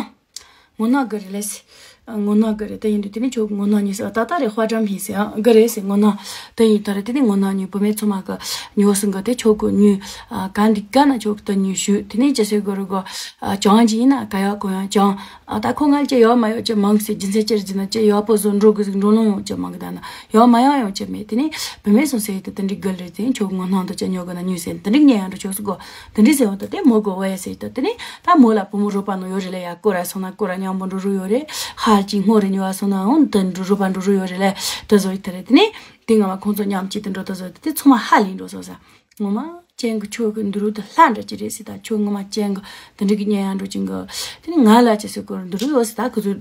ངོ་ན་གི་རེད་ལས། ངོ་ན་གི་རེད་དེ་ཡིན་དུས་དེ་ནི་ཁྱོད་ངོ་ན་ཉིས་སི་ཨ་ད་ལྟ་རེད་དཔའ་འཇམ་ཡིན་སི་ཨ་གི་རེད་སི་ངོ་ན། དེ་ཡིན་ད་རེད་དེ་ནི་ངོ་ན་ཉོས་བུད་མེད་ཚོ་མ་གི་ཉོ་སི་གི་དེ་ཁྱོད་གི་ཉོས། ཨ་ག་འདི་ག་ན་ཁྱོད་གི་དེ་ཉོས་ཞུས་དེ་ནི་ཅི་སི་གི་རུ་གི་ཨ་ཅང་ཅི་ཡིན་ན་ག་ཡ་གོ་ཡ་ཅང་། ཨ་ད་ཁོ་ང་ལ་ཅི་ཡོད་མ་ཡོད་ཅི་མང་སི་རྒྱུ་མཚན་ཅི་རེད་ཟེར་ན་ཅི་ཡོད་པོ་བཟོ་འགྲོ་གི་ཟིག་འགྲོ་ལོང་ཡོང་ཅི་མང་གི་ད་ན་ཡོད་མ་ཡོང་ཡོང་ཅི་མེད་དེ་ནི་བུད་མེད་སོང་སི་དེ་དེ་འདྲི་གི་རེད་དེ་ཁྱོད་ངོ་ན་འདི་ཅི་ཉོ་གི་ན་ཉོས་སི་དེ་འདྲི་ཉན་ཡ་འགྲོ་ཁྱོད་སི་གོ། དེ་འདྲི་ཟེར་བ་ད་དེ་མོ་གོ་བ་ཡ་ཟེར་ད་དེ་ནི་ད་མོ་ལ་བུ་མོ་རོགས་པ་ནོ་ཡོད་རེད་ལ་ཡ་སྐོར་ར་སོང་ན་སྐོར་ར་མཉམ་པོ་འགྲོ་རུ་ཡོད་རེད། ཧར་གྱི་སྔོ་རེ་ཉོ་བ་སོང་ན་འོང་དེ་འགྲོ་རོགས་པ་འགྲོ་རུ་ཡོད་རེད་ལ་དེ་བཟོ་ཡི་ད་རེད་དེ་ནི་དེ་ང་བ་ཁོང་ཚོ་མཉམ་གཅིག་ཏུ་འགྲོ་ད་བཟོ་ཡི་ད་དེ་ཚང་མ་ཧ་ལས་འགྲོ་སོང་ས་ངོ་མ་ཅན་གི་ཁྱོད་གི་འདི་རུ་ད་ལྷ་འདྲ་ཅི་རེད་ཟེར་ད་ཁྱོད་ངོ་མ་ཅན་གི་དེ་འདྲི་གི་ཉན་ཡ་འགྲོ་ཅིང་གི་དེ་ནི་ང་ལ་ཅི་ཟེར་གོ་འདི་རུ་ཡོད་ཟེར་ད་ཁོ་ཚོ་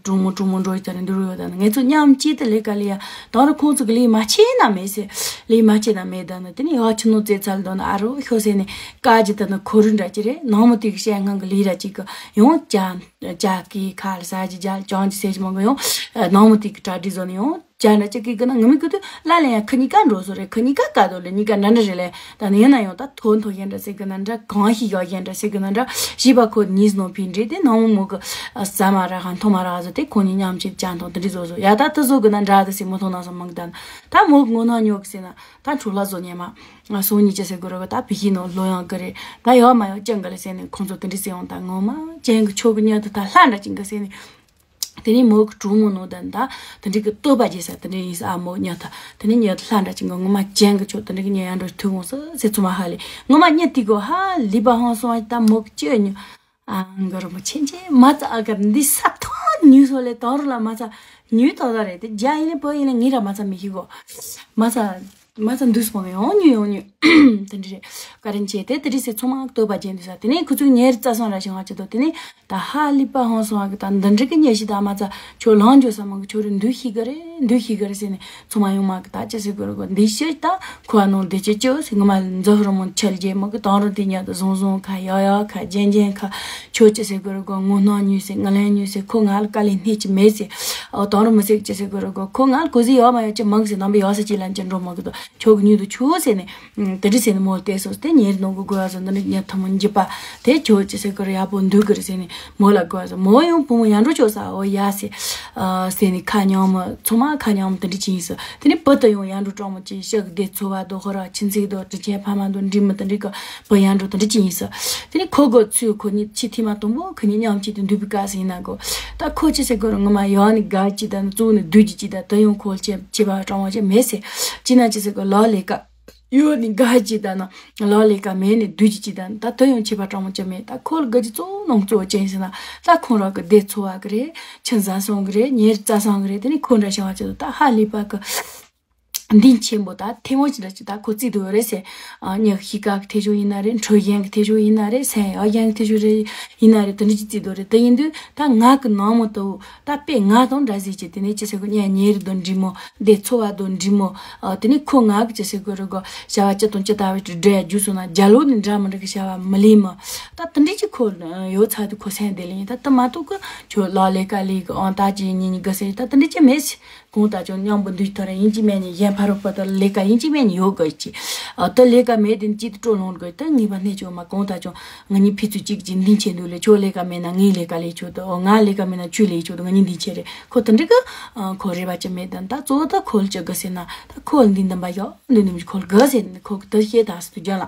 གྲོང་མོ་གྲོང་མོ་འགྲོ་ཡི་ད་རེད་འདི་རུ་ཡོད་ད་ནི་ངེད་ཚོ་མཉམ་གཅིག་ཏུ་ལས་ཀ་ལས་ཡ་དང་རུ་ཁོང་ཚོ་གི་ལས་མ་ཆེ་ན་མེད་ཟེར་ལས་མ་ཆེ་ན་མེད་ད་ནི་དེ་ནི་ཡ་ཆི་ནོ་ཙེ་ཚལ་དོ་ན་ཨ་རོ་ཤོ་ཟེར་ནི། ཀ་ཅི་ད་ན་ཁོ་རུ་འདྲ་ཅི་རེད་ནང་མོ་དེ་གི་བཤད་ངང་གི་ལི་ར་ཅིག་གི་ཡོང་ཅ་ཅ་ཀི་ཁ་ལ་ས་ཅི་ཅ་ཅང་ཅི་སེ་ཅི་མང་གི་ཡོང་ནང་མོ་དེ་གི་གྲ་སྒྲིག་བཟོ་ནི་ཡོང་ཅ་འདྲ་ཅི་གི་གི་ན་ངི་མི་གི་དུ་ལ་ལ་ཡ་ཁི་གཉིས་ཀ་འགྲོ་སོ་རེད་ཁི་གཉིས་ཀ་ཀ་དོ་ལེ་གཉིས་ཀ་འདྲ་འདྲ་རེད་ལེ་ད་ནི་ཡིན་ན་ཡོང་ད་ཐོ་ཐོ་ཡན་འདྲ་སེ་གི་ན་འདྲ་གང་ཤི་ཡོ་ཡན་འདྲ་སེ་གི་ན་འདྲ་ཞི་བ་ཁོ་གཉིས་ནོ་ཕི་འདྲེ་དེ་ནང་མོ་མོ་གི་ས་མ་ར་ཧ་མཐོ་མ་ར་ཧ་ཟོ་དེ་ཁོ་གཉིས་མཉམ་ཅི་ཅ་ཐོང་དེ་འདྲི་བཟོ་བཟོ་ཡ་ད་དུ་བཟོ་གི་ན་འདྲ་དུ་སེ་མོ་ཐོང་ན་སོ་མང་གི་ད་ན་ད་མོ་གི་ངོ་ན་ཉོ་གི་སེ་ན། ད་འཕྲོ་ལ་བཟོ་ཉེ་མ། ང་སོང་ཉིན་ཅི་ཟེར་དགོས་རེད་གོ་ད་བི་ཤི་ནང་ལོ་ཡང་གི་རེད། ད་ཡོད་མ་ཡོད་ཅང་གི་ལ་ཟེར་ནས་ཁོང་ཚོ་དེ་འདྲི་ཟེར་ཡོང་ད་ངོ་མ་ཅན་གི་ཆོ་གི་ཉོ་ད་ད་ལྷ་འདྲ་ཅིང་གི་ཟེར་ནས། དེ་ནས་མོ་གི་གྲོགས་མོ་ནོ་ད་ད་དེ་འདྲི་གི་བསྟོད་པ་རྒྱས་ས་དེ་འདྲི་ཡིན་ས་ཨ་མོ་ཉོ་ད་དེ་ནས་ཉོ་ད་ལྷ་འདྲ་ཅིང་གི་ངོ་མ་ཅན་གི་ཆོ་དེ་འདྲི་གི་ཉོ་ཡང་འགྲོ་ཐུག་འོང་ས་ཟེར་ཚོ་མ་ཧ་ལས་ངོ་མ་ཉོ་དེ་གོ་ཧ་ལི་པ་ཧང་སོང་ད་མོ་གི་ཅི་ཉོ། ཨ་འགའ་རུ་མོ་ཆེན་ཆེན་མ་ཚ་ཨ་གར་འདི་ས་ཐོ་ཉུས་སོ་ལེ་དང་རུ་ལ་མ་ཚ་ཉུས་ཏོ་ད་རེད་དེ་རྒྱ་ཡིན་ལེ་བོད་ཡིན་ལེ་ངི་ར་མ་ཚ་མི་ཤི་གོ་མ་ཚ་མ་ཚ་འདུས་སོང་ཡོང་ཉུས་ཡོང་ཉུས་དེ་འདྲི་རེད་ཀ་རིན་ཆེ་དེ་དེ་རི་སེ་ཚོ་མ་ལྟོས་པ་ཅན་འདུས་ས་དེ་ནས་ཁུ་ཚུགས་ཉེར་རྩ་སོང་ར་ཞིང་བ་ཅི་དོ་དེ་ནས་ད་ཧ་ལི་པ་ཧོང་སོང་བ་གི་ད་འདི་འདྲི་གི་ཉེ་ཤི་ད་མ་ཚ་ཁྱོད་ལང་འཇོ་ས་མང་གི་ཁྱོད་རི་འདུས་ཤི་གི་རེད་འདུས་ཤི་གི་རེད་ཟེར་ནས། ཚང་མ་ཡོང་མ་གི་ད་ཅི་ཟེར་དགོས་རེད་གོ་འདི་ཤི་ད་ཁོ་ཨ་ནང་འདི་ཅི་ཅི་ཟེར་ངོ་མ་མཛོ་རོ་མོ་ཆལ་རྗེས་མོ་གི་དང་རོ་འདི་ཉག་ཏུ་བཟུང་བཟུང་ཁ་ཡག་ཡག་ཁ་རྗེན་རྗེན་ཁ་ཁྱོད་ཅི་ཟེར་དགོས་རེད་གོ་ངོ་སྣང་ཉུས་ཟེར་ངོ་ལན་ཉུས་ཟེར་ཁོ་ང་ལ་དཀའ་ལས་སྣེ་ཅི་མེད་ཟེར། ཨོ་དང་རོ་མི་ཟེར་ཅི་ཟེར་དགོས་རེད་གོ་ཁོ་ང་ལ་གོ་ཟི་ཡོད་མ་ཡོད་ཅི་མང་ཟེར་ནམ་པའི་ཡོད་ས་ཅི་ལན་ཅི་འགྲོ་མོ་གི་དོ་ཁྱོད་གི་ཉུས་དུ་ཆུ་ཟེར་ནས། དེ་འདྲ་ཟེར་ནས་མོ་ལ་བལྟས་སོང་སྟེ་ཉེ་རི་ནང་གི་དགོས་ཡ་སོང་འདི་ནི་ཉེ་ཐུ་མོ་འཇིབ་པ་དེ་ཁྱོད་ཅི་ཟེར་གི་རེད་ཡག་པོ་འདུག་གི་རེད་ཟེར་ནས་མོ་ལ་དགོས་ཡ་སོང་མོ་ཡང་བུ་མོ་ཡར་འགྲོ་ཆོག་ས་འོ་ཡ་ཟེར་ཨ་ཟེར་ནས་ཁ་ཉང་མོ་ཚང་མ་ཁ་ཉང་མོ་དེ་འདྲ་ཅི་ཡིན་སོང་དེ་ནས་བུ་དེ་ཡང་ཡར་འགྲོ་གྲོགས་མོ་ཅི་ཤག་སྡེ་ཚོ་བ་དོ་ཧོ་ར་ཁྱི་འཚིག་དོ་དྲི་ཆེན་ཕ་མ་དོ་འདྲི་མོ་དེ་འདྲ་གི་བུ་ཡར་འགྲོ་དེ་འདྲ་ཅི་ཡིན་སོང་དེ་ནས་ཁོ་གོ་ཚུལ་ཁོ་གཉིས་ཕྱི་ཐི་མ་དུམ་བུ་ཁོ་གཉིས་མཉམ་གཅིག་ཏུ་འདུས་པའི་སྐབས་སུ་ཡིན་ན་གོ་ད་ཁོ་ཅི་ཟེར་གི་རེད་ངོ་མ་ཡང་ནི་དགའ་ཅི་ད་ནི་གཙོ་བོ་ནི་སྡུག་ཅི་ཅི་ད་དེ་ཡང་ཁོ་ལ་ཆེ་ཆེ་བ་གྲོགས་མོ་ཅི་མེད་ཟེར་ཅི་ན་ཅི་ཟེར་གི་ལོ་ལས་ཀ་ཡོད་ནི་དགའ་ཅི་ད་ན་ལོ་ལས་ཀ་མེད་ནི་སྡུག་ཅི་ཅི་ད་ནི་ད་དེ་ཡང་ཆེ་བ་གྲོགས་མོ་ཅི་མེད་ད་ཁོ་ལ་དགའ་ཅི་གཙོ་བོ་ནང་གཙོ་བོ་ཅན་ཟེར་ན་ད་ཁོང་རང་གི་སྡེ་ཚོ་བ་གི་རེད་ཆི་ཟ་སོང་གི་རེད་ཉེར་རྩ་སོང་གི་རེད་དེ་ནི་ཁོ་འདྲ་བྱུང་བ་ཅི་ད་ད་ཧ་ལས་པ་གི་འདི་ཆེན་པོ་ད་ཐེ་མོ་ཅི་འདྲ་ཅི་ད་ཁོ་བརྩིས་འདུག་རེད་ཟེར། ཨ་ཉག་གཤིས་ཀ་གི་ཐེ་ཆོ་ཡིན་ན་རེད་འཕྲོད་བཞིན་གི་ཐེ་ཆོ་ཡིན་ན་རེད་སེམས་ཡག་བཞིན་གི་ཐེ་ཆོ་རེད་ཡིན་ན་རེད་དེ་འདྲ་ཅི་བརྩིས་འདུག་རེད་དེ་ཡིན་དུས་ད་ང་གི་ནང་མོ་ལྟ་བུ་ད་དཔེ་ང་དང་འདྲ་ཟིག་ཅི་དེ་ནས་ཅི་ཟེར་གོ་ཉ་ཉེ་རི་དོ་འདྲི་མོ་འདི་ཚོ་བ་དོ་འདྲི་མོ་ཨ་དེ་ནས་ཁོ་ང་གི་ཅི་ཟེར་གོ་རེད་གོ་བྱ་བ་ཅི་དང་ཅི་ལྟ་བུ་ཅི་འདྲ་ཡ་རྒྱུ་སོང་ན་རྒྱ་ལོ་ནི་འདྲ་མི་འདྲ་གི་བྱ་བ་མི་ལས་མོ་ད་དེ་འདྲ་ཅི་ཁོ་ཡོད་ཚ་དུས་ཁོ་སེམས་བདེ་ལེ་ཡིན་ད་དེ་མ་གཏོགས་གི་ཁྱོད་ལ་ལས་ཀ་ལས་གི་ཨང་ད་ཅི་ཉིན་ཉི་གི་ཟེར་ད་དེ་འདྲ་ཅི་མེད་ཟེར། གང་ལྟར་ཀྱང་མཉམ་པོ་འདུས་ཐར་ཡིན་གཅིག་མེད་ནས་གཞན་ཕ་རོལ་པོ་དེར་ལས་ཀ་ཡིན་གཅིག་མེད་ནས་ཡོད་དགོས་ཀྱི། ཨ་དེ་ལས་ཀ་མེད་དེ་གཅིག་ཏུ་སྤྲོ་ལོང་དགོས་དེ་ངེས་པ་གནས་ཆོག་མ་གང་ལྟར་ཀྱང་ང་གཉིས་ཕན་ཚུན་གཅིག་གཅིག་འདི་ཆེ་འདུག་ལས་ཁྱོད་ལས་ཀ་མེད་ན་ངའི་ལས་ཀ་ལས་ཆོག་དོ་ང་ལས་ཀ་མེད་ན་ཁྱོད་ལས་ཆོག་དོ་ང་གཉིས་འདི་ཆེ་རེད་ཁོ་དེ་འདྲི་གི། ཁོ་རེ་བ་ཅི་མེད་དམ་ད་གཙོ་བོ་ད་ཁོ་ལ་ཅི་དགོས་ཟེར་ན་ད་ཁོ་ལ་འདི་འདི་འབའ་ཡོད་འདི་འདི་ཁོ་ལ་དགོས་ཟེར་ནས་ཁོ་གི་དེ་བཤད་ད་སི་ཏུ་རྒྱ་ལ།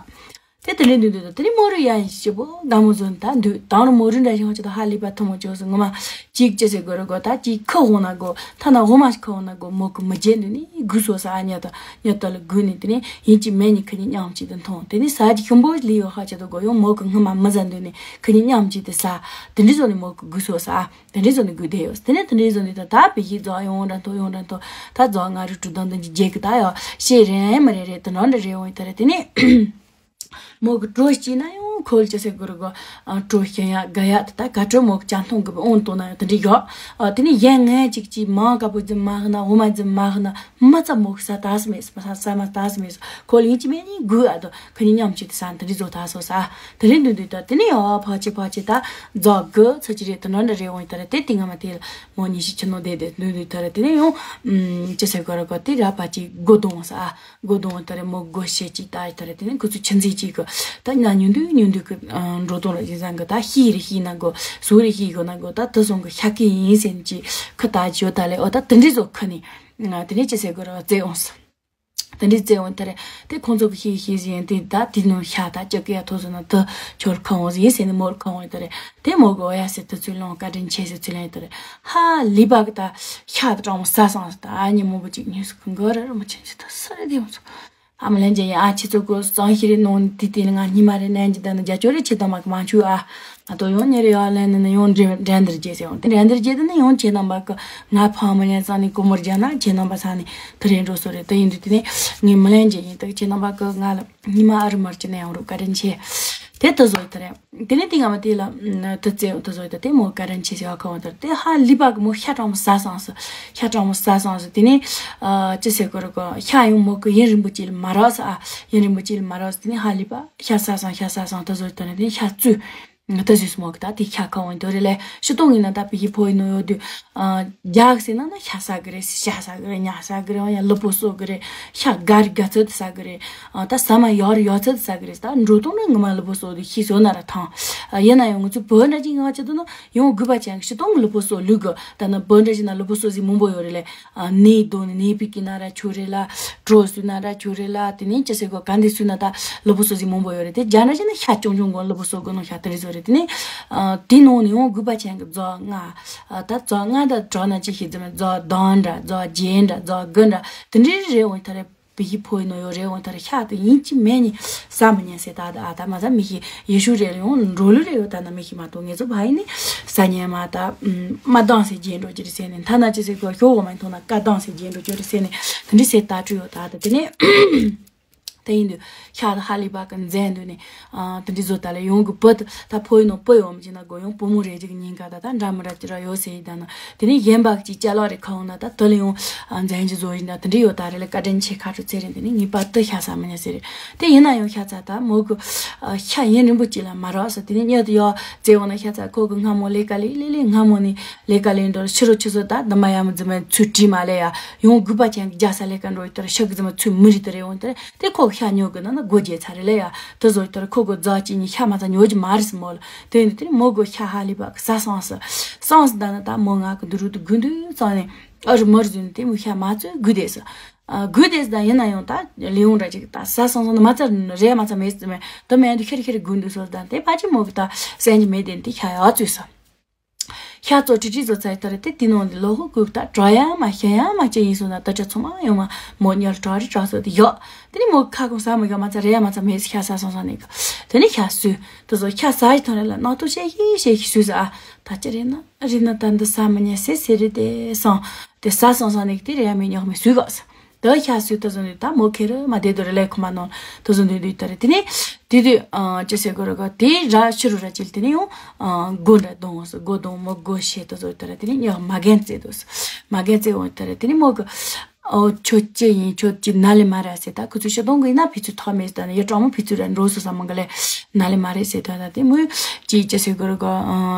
དེ་དེ་ལས་འདི་འདི་དང་དེ་ནི་མོ་རུ་ཡ་ཡི་ཞེ་པོ་དགའ་མོ་བཟོ་ནི་ད་འདུག་དང་རུ་མོ་རུ་འདྲ་ཞིག་ཧོང་ཅི་ད་ཧ་ལི་པ་ཐུ་མོ་ཅོག་སི་ངོ་མ་གཅིག་ཅི་ཟེར་དགོས་རུ་གོ་ད་གཅིག་ཁུ་འོང་ན་གོ་ཐ་ན་འོ་མ་ཞིག་ཁུ་འོང་ན་གོ་མོ་གི་མི་རྗེ་འདུག་ནི་དགུ་སོ་ས་ཨ་ཉ་ད་ཉ་ད་ལ་དགུ་ནི་དེ་ནི་ཡིན་གཅིག་མེད་ནི་ཁི་ནི་མཉམ་གཅིག་ཏུ་མཐོང་དེ་ནི་ས་གཅིག་ཤུན་པོ་ལི་ཡོ་ཧ་ཅི་ད་གོ་ཡོང་མོ་གི་སྔུན་མ་མི་ཟ་འདུག་ནི་ཁི་ནི་མཉམ་གཅིག་ཏུ་ཟ་དེ་འདྲི་བཟོ་ནི་མོ་གི་དགུ་སོ་ས་ཨ་དེ་འདྲི་བཟོ་ནི་དགུ་དེ་ཡོ་དེ་ནི་དེ་འདྲི་བཟོ་ནི་ད་ད་བི་ཡི་རྫོགས་ཡོང་འདྲ་མཐོ་ཡོང་འདྲ་མཐོ་ད་རྫོགས་ང་རུ་གྲུ་དང་དུ་འཇིག་རྒྱལ་གི་ད་ཡོ་ཤེས་རན་མི་རེ་རེ་དེ་ནོ་འདྲ་རེ་འོང་ཡི་ད་རེ་དེ་ནི། མོ་གི་གྲོ་སྐྱེས་ན་ཡང་ ཁོལ་ཅི་ཟེར་དགོས་རེད་གོ། ཨ་སྤྲོ་ཤིང་ཡ་དགའ་ཡ་དེ་ད་ག་སྤྲོ་མོ་གི་ཅང་ཐུང་གི་ཨོང་དོ་ན་ཡང་དེ་འདྲ་ཡོད། ཨ་དེ་ནས་ཡན་ངན་ཅིག་ཅིག་མང་དཀར་པོ་ཙམ་མ་ཧ་ན་འོ་མ་ཙམ་མ་ཧ་ན་མ་ཙམ་མོ་གི་ས་ད་སི་མེད་ས་ས་མ་ད་སི་མེད་ས་ཁོལ་ཡིན་ཅི་མེད་ནི་དགོས་ཨ་དོ་ཁ་ཉིན་མཉམ་གཅིག་དེ་ས་དེ་འདྲ་བཟོ་ད་སོ་ས་དེ་རིང་འདུག་འདུག་ད་དེ་ནས་ཡང་ཕག་ཅི་ཕག་ཅི་ད་རྫོགས་དགོས་ཚོ་ཅི་རེད་དེ་འདྲ་འདྲ་རེད་འོང་ཡིན་ད་རེད་དེ་དེ་སྔ་མ་དེ་ལ་མོ་ཉི་ཤུ་ཆི་ནོ་དེ་དེ་འདུག་འདུག་ད་རེད་དེ་ནས་ཡང་ཅི་ཟེར་དགོས་རེད་གོ་དེ་ར་ཕག་ཅི་སྒོ་རྡུང་ས་ཨ། སྒོ་རྡུང་བ་ལྟར་མོ་སྒོ་ཕྱེ་གཅིག་ལྟ་ཡི་ལྟར་དེ་ནས་ཁོ་ཚོ་ཆུ་འཛིན་གཅིག་གི་ད་ཉ་ཉུང་དུས་ཉུང་དུས་ཀྱི་འགྲོ་སྟངས་ལ་ཡིན་ཙང་གི་ད་ཤི་རེ་ཤི་ན་གོ་སུ་རེ་ཤི་གོ་ན་གོ་ད་དེ་སོང་གི་ཤ་ཀི་ཡིན་ཟེར་གྱི་ཁུ་ད་ཇོ་ད་ལས་འོ་ད་དེ་འདྲི་ཚོ་ཁུ་ནི་དེ་ནས་ཅི་ཟེར་དགོས་ར་བཙས་འོང་ས་དེ་འདྲི་བཙས་འོང་ལྟར་དེ་ཁོང་ཚོ་གི་ཤི་ཤི་ཟིན་དེ་ད་དེ་ནང་ཤ་ད་ཅི་ཀི་ཡ་ཐོ་སོ་ན་དེ་ཁྱོར་ཁུ་འོང་ཟིན་ཟེར་ནས་མོར་ཁུ་འོང་ལྟར། དེ་མོ་གི་འོ་ཡ་ཟེར་དུ་ཚུལ་ལོང་བཀའ་དྲིན་ཆེ་ཟེར་ཚུལ་ལེན་དུ་རེད། ཧ་ལི་པ་གི་ད་ཤ་ད་གྲང་མོ་ཟ་སང་ཟེར་ད་ཨ་ཉི་མོ་བུ་གཅིག་ཉོས་སུ་གི་འགོ་ར་ར་མོ་ཆེན་ཆེ་ད་ས་རེ་དེ་མོ་ཚོ་ཨ་མ་ལན་ཅན་ཡ་ཨ་ཁྱེད་ཚོ་གོ་གཙང་ཤི་རེ་ནོ་དི་དི་ལ་ང་ཉི་མ་རེ་ནན་གྱི་ད་ནི་རྒྱ་ཅོ་རེ་ཆེ་དམ་པ་གི་མ་ཆུ་ཨ་ང་ཏོ་ཡོང་ཉེ་རེ་ཡ་ལན་ནི་ནི་ཡོང་འདྲེ་འདྲེ་འདིར་རྗེས་ཟེར་ཡོང་དེ་འདྲེ་འདིར་རྗེས་དེ་ནི་ཡོང་ཆེ་དམ་པ་གི་ང་ཕ་མ་ཉན་ཙང་ནི་ཀོ་མོར་རྒྱ་ན་ཆེ་དམ་པ་ས་ནི་དི་རེ་འགྲོ་སོ་རེ་ད་ཡིན་དུས་དེ་ནི་ངའི་མ་ལན་ཅན་ཡིན་ད་ཆེ་དམ་པ་གི་ང་ལ། ཉི་མ་ཨ་རི་མར་ཅི་ནས་ཡང་རུ་བཀའ་དྲིན་ཆེ། དེ་ལྟ་བཟོ་ཡི་ད་རེད། དེ་ནས་དེ་སྔ་མ་དེ་ལ་དུ་བཙས་དུ་བཟོ་ཡི་ད་དེ་མོ་བཀའ་དྲིན་ཆེ་ཟེར་བ་ཁ་བ་དར་དེ་ཧ་ལི་པ་གི་མོ་ཤ་གྲང་མོ་ཟ་སོང་ཟེར། ཤ་གྲང་མོ་ཟ་སོང་ཟེར་དེ་ནས་ཅི་ཟེར་གོ་རུ་གོ་ཤ་ཡང་མོ་གི་ཡུན་རིང་པོ་ཅིག་ལ་མ་རག་ཟེར་ཨ། ཡུན་རིང་པོ་ཅིག་ལ་མ་རག་ཟེར་དེ་ནས་ཧ་ལི་པ་ཤ་ཟ་སོང་ཤ་ཟ་སོང་དུ་བཟོ་ཡི་ད་རེད་དེ་ནས་ཤ་བཙོས། ད་ཟོས་སོང་མོ་གི་ད་དེ་ཤ་ཁ་བ་དོ་རེད་ལས་ཤི་སྟོང་ཡིན་ན་ད་བི་ཧི་ཕོ་ཡི་ནོ་ཡོད་དུས། རྒྱག་ཟེར་ན་ན་ཤ་ཟ་གི་རེད་ཤ་ཟ་གི་རེད་ཉ་ཟ་གི་རེད་ཡང་ལུས་པོ་གསོ་གི་རེད་ཤ་དགའ་རི་དགའ་ཚོད་དུ་ཟ་གི་རེད། ད་ཟ་མ་ཡོར་ཡོར་ཚོད་དུ་ཟ་གི་རེད་ད་འགྲོ་སྟངས་ནི་ངོ་མ་ལུས་པོ་གསོ་དུ་ཤི་བཟོ་ན་ར་ཐང་། ཡིན་ན་ཡང་ང་ཚོ་བོད་འདྲ་ཅིག་ང་ཆེ་དུ་ན་ཡང་དགོས་པ་ཅན་གི་ཤི་སྟོང་གི་ལུས་པོ་གསོ་ལུས་གི་ད་ན་བོད་འདྲ་ཅིག་ན་ལུས་པོ་གསོ་ཟིག་མང་པོ་ཡོད་རེད་ལས། ནས་དོ་ནས་ནས་པི་ཀི་ན་ར་ཆོ་རེད་ལ། གྲོ་སུ་ན་ར་ཆོ་རེད་ལ་དེ་ནས་ཅི་ཟེར་གོ་ག་འདི་སུ་ན་ད་ལུས་པོ་གསོ་ཟིག་མང་པོ་ཡོད་རེད་དེ་རྒྱ་འདྲ་ཅིག་ན་ཤ་ཅུང་ཅུང་གོ་ལུས་པོ་གསོ་གོ་ནོ་ཤ་དེ་རེད་བཟོ་རེད་དེ་ནས། དེ་ནང་ནས་ཡང་དགོས་པ་ཅན་གི་རྫོགས་ལྔ། ད་རྫོགས་ལྔ་ད་གྲོགས་ན་ཅི་ཤེས་ཙམ་རྫོགས་གདོང་འདྲ་རྫོགས་རྗེས་འདྲ་རྫོགས་དགུ་འདྲ་དེ་འདྲའི་རེ་འོང་ད་རེ་བི་ཧི་ཕོ་ཡི་ནོ་ཡོ་རེ་འོང་ད་རེ་ཤ་དེ་ཡིན་གཅིག་མེད་ནི་ཟ་མི་ཉན་ཟེར་ད་ད་ད་མ་ཟ་མི་ཤི་ཡེ་ཤུ་རེ་ཡང་འགྲོ་ལུ་རེ་ཡོད་ད་ན་མི་ཤི་མ་གཏོགས་ངེད་ཚོ་བ་ཡིན་ནི་ཟ་ཉན་མ་ད་མ་དང་ཟེར་རྗེས་འགྲོ་ཅི་རེ་ཟེར་ནི་ཐ་ན་ཅི་ཟེར་གོ་ཤོ་བོ་མ་ཐོང་ན་ཀ་དང་ཟེར་རྗེས་འགྲོ་ཅི་རེ་ཟེར་ནི་དེ་འདྲའི་ཟེར་ད་སྤྲུ་ཡོད་ད་ད་དེ་ནས། དེ་ཡིན་དུས་ཤ་དང་ཧ་ལི་པ་གི་མཛེས་འདུག་ནས། དེ་འདྲི་བཟོ་ད་ལ་ཡོང་གི་བུ་ད་ཕོ་ཡི་ནང་བུ་ཡོང་མི་ཅི་ན་དགོས་ཡོང་བུ་མོ་རེ་ཅིག་ཉིན་ག་ད་ད་འདྲ་མི་འདྲ་ཅི་ར་ཡོད་ཟེར་ཡིན་ད་ན་དེ་ནས་གཞན་པ་ཅིག་ཅ་ལག་རེ་ཁ་འོང་ན་ད་དེ་ལ་ཡོང་མཛེས་ཅི་བཟོ་ཡིན་ད་དེ་འདྲི་ཡོད་ད་རེ་ལ་བཀའ་དྲིན་ཆེ་ཁ་དྲོ་ཚེ་རིང་དེ་ནས་ངེས་པར་དུ་ཤ་ཟ་མི་ཉན་ཟེར་རེད། དེ་ཡིན་ན་ཡང་ཤ་ཚ་ད་མོ་གི་ཤ་ཡུན་རིང་པོ་ཅིག་ལ་མ་རག་ཟེར་དེ་ནས་ཉལ་དུ་ཡོད་ཙེ་འོང་ན་ཤ་ཚ་ཁོ་གི་སྔ་མོ་ལས་ཀ་ལས་ལས་ལས་སྔ་མོ་ནས་ལས་ཀ་ལས་འགྲོ་ཕྱི་རུ་ཆུ་ཚོད་ད་འདི་མ་ཡ་མི་འཛི་མ་ཚུར་བྲིས་མ་ལས་ཡ་ཡོང་དགོས་པ་ཅན་གི་རྒྱ་ས་ལས་ཀ་འགྲོ་ཡི་ད་ར་ཤ་གི་འཛི་མ་ཚུར་མི་རི་ད་རེ་འོང་ད་རེ། དེ་ཁོ་ཤ་ཉོ་གི་ན་ན་སྒོ་རྒྱས་ཚར་རེ་ལེ་ཡ། དེ་བཟོ་ལྟར་ཁོ་གོ་རྫ་གཅིག་ཉིད་ཤ་མ་ཚ་ཉོ་རྒྱུ་མ་རེད་སི་མོ་ལ། དེ་ནི་དེ་ནི་མོ་གོ་ཤ་ཧ་ལི་བ་གི་ས་སངས་སི། སངས་སི་ད་ན་ད་མོ་ང་གི་འདི་རུ་དུ་དགུ་འདུག་ཙང་ནས་ཨ་རུ་མ་རུ་ཟུན་དེ་མོ་ཤ་མ་ཚོས་དགུ་དེ་སི། དགུ་དེ་སི་ད་ཡིན་ན་ཡང་ད་ལི་ཡོང་འདྲ་ཅིག་ད་ས་སངས་སི་ནི་མ་ཚ་རེད་མ་ཚ་མེད་སི་མེད་དུ་མེད་དུ་ཤེར་ཤེར་དགུ་འདུག་སོ་ད་དེ་ཕ་ཅི་མོ་གི་ད་སེན་ཅི་མེད་དེ་ནི་དེ་ཤ་ཡ་ཚོས་སི། ཤ་ཚོ་ཁྲི་ཁྲི་བཟོ་ཚར་ཡི་ད་རེད་དེ་དེ་ནང་ལོ་ཧུ་གུག་ད་གྲོ་ཡ་མ་ཤ་ཡ་མ་ཅི་ཡིན་སོང་ན་ད་ཆ་ཚང་མ་ཡོང་མ་མོ་ཉལ་གྲོ་རི་གྲོ་སོ་དེ་ཡོད། དེ་ནི་མོ་ཁ་ཁོང་ཟ་མ་ག་མ་ཚ་རེ་ཡ་མ་ཚ་མེད་ཤ་ཟ་སོང་སོང་ནི་གི། དེ་ནི་ཤ་སུ་དེ་ཚོ་ཤ་ཟ་ཡི་ཐོན་རེ་ལ་ནང་དུ་ཤེ་ཤེ་ཤེ་ཤེ་སུ་ཟ་ཨ། ད་ཅི་རེད་ན་རེད་ན་ད་འདི་ཟ་མ་ཉན་སེ་སེ་རེད་དེ་སོང་དེ་ཟ་སོང་སོང་ནི་གི་དེ་རེ་ཡ་མེད་ཉོག་མེད་སུ་གོ་ས། ད་ཤ་སུ་ད་ཟོ་ནི་ད་མོ་ཁེ་རུ་མ་དེ་དུ་རེ་ལེ་ཁོ་མ་ནོ་ད་ཟོ་ནི་དུ་ད་རེ་དེ་ནི་དེ་དུ་ཅི་ཟེར་གོ་ར་ག་དེ་ར་ཕྱི་རུ་ར་ཅིལ་དེ་ནི་ཡང་སྒོ་འདྲ་གདོང་སོ་སྒོ་གདོང་མོ་སྒོ་ཤེ་ད་ཟོ་ད་རེ་དེ་ནི་ཡང་མ་རྒན་ཙེ་དུ་སོ་མ་རྒན་ཙེ་འོ་ད་རེ་དེ་ནི་མོ་གི་ཨོ་ཁྱོད་ཅི་ཡིན་ཁྱོད་ཅི་ན་ལེ་མ་ར་ཟེར་ད་ཁོ་ཚོ་ཤ་དོང་གི་ན་ཕི་ཚུ་ཐོ་མེད་ད་ནི་ཡ་གྲོགས་མོ་ཕི་ཚུ་ར་འགྲོ་སོ་ས་མང་ག་ལེ་ན་ལེ་མ་རེད་ཟེར་ད་ད་དེ་མོ་ཅི་ཅི་ཟེར་གོ་ར་ག་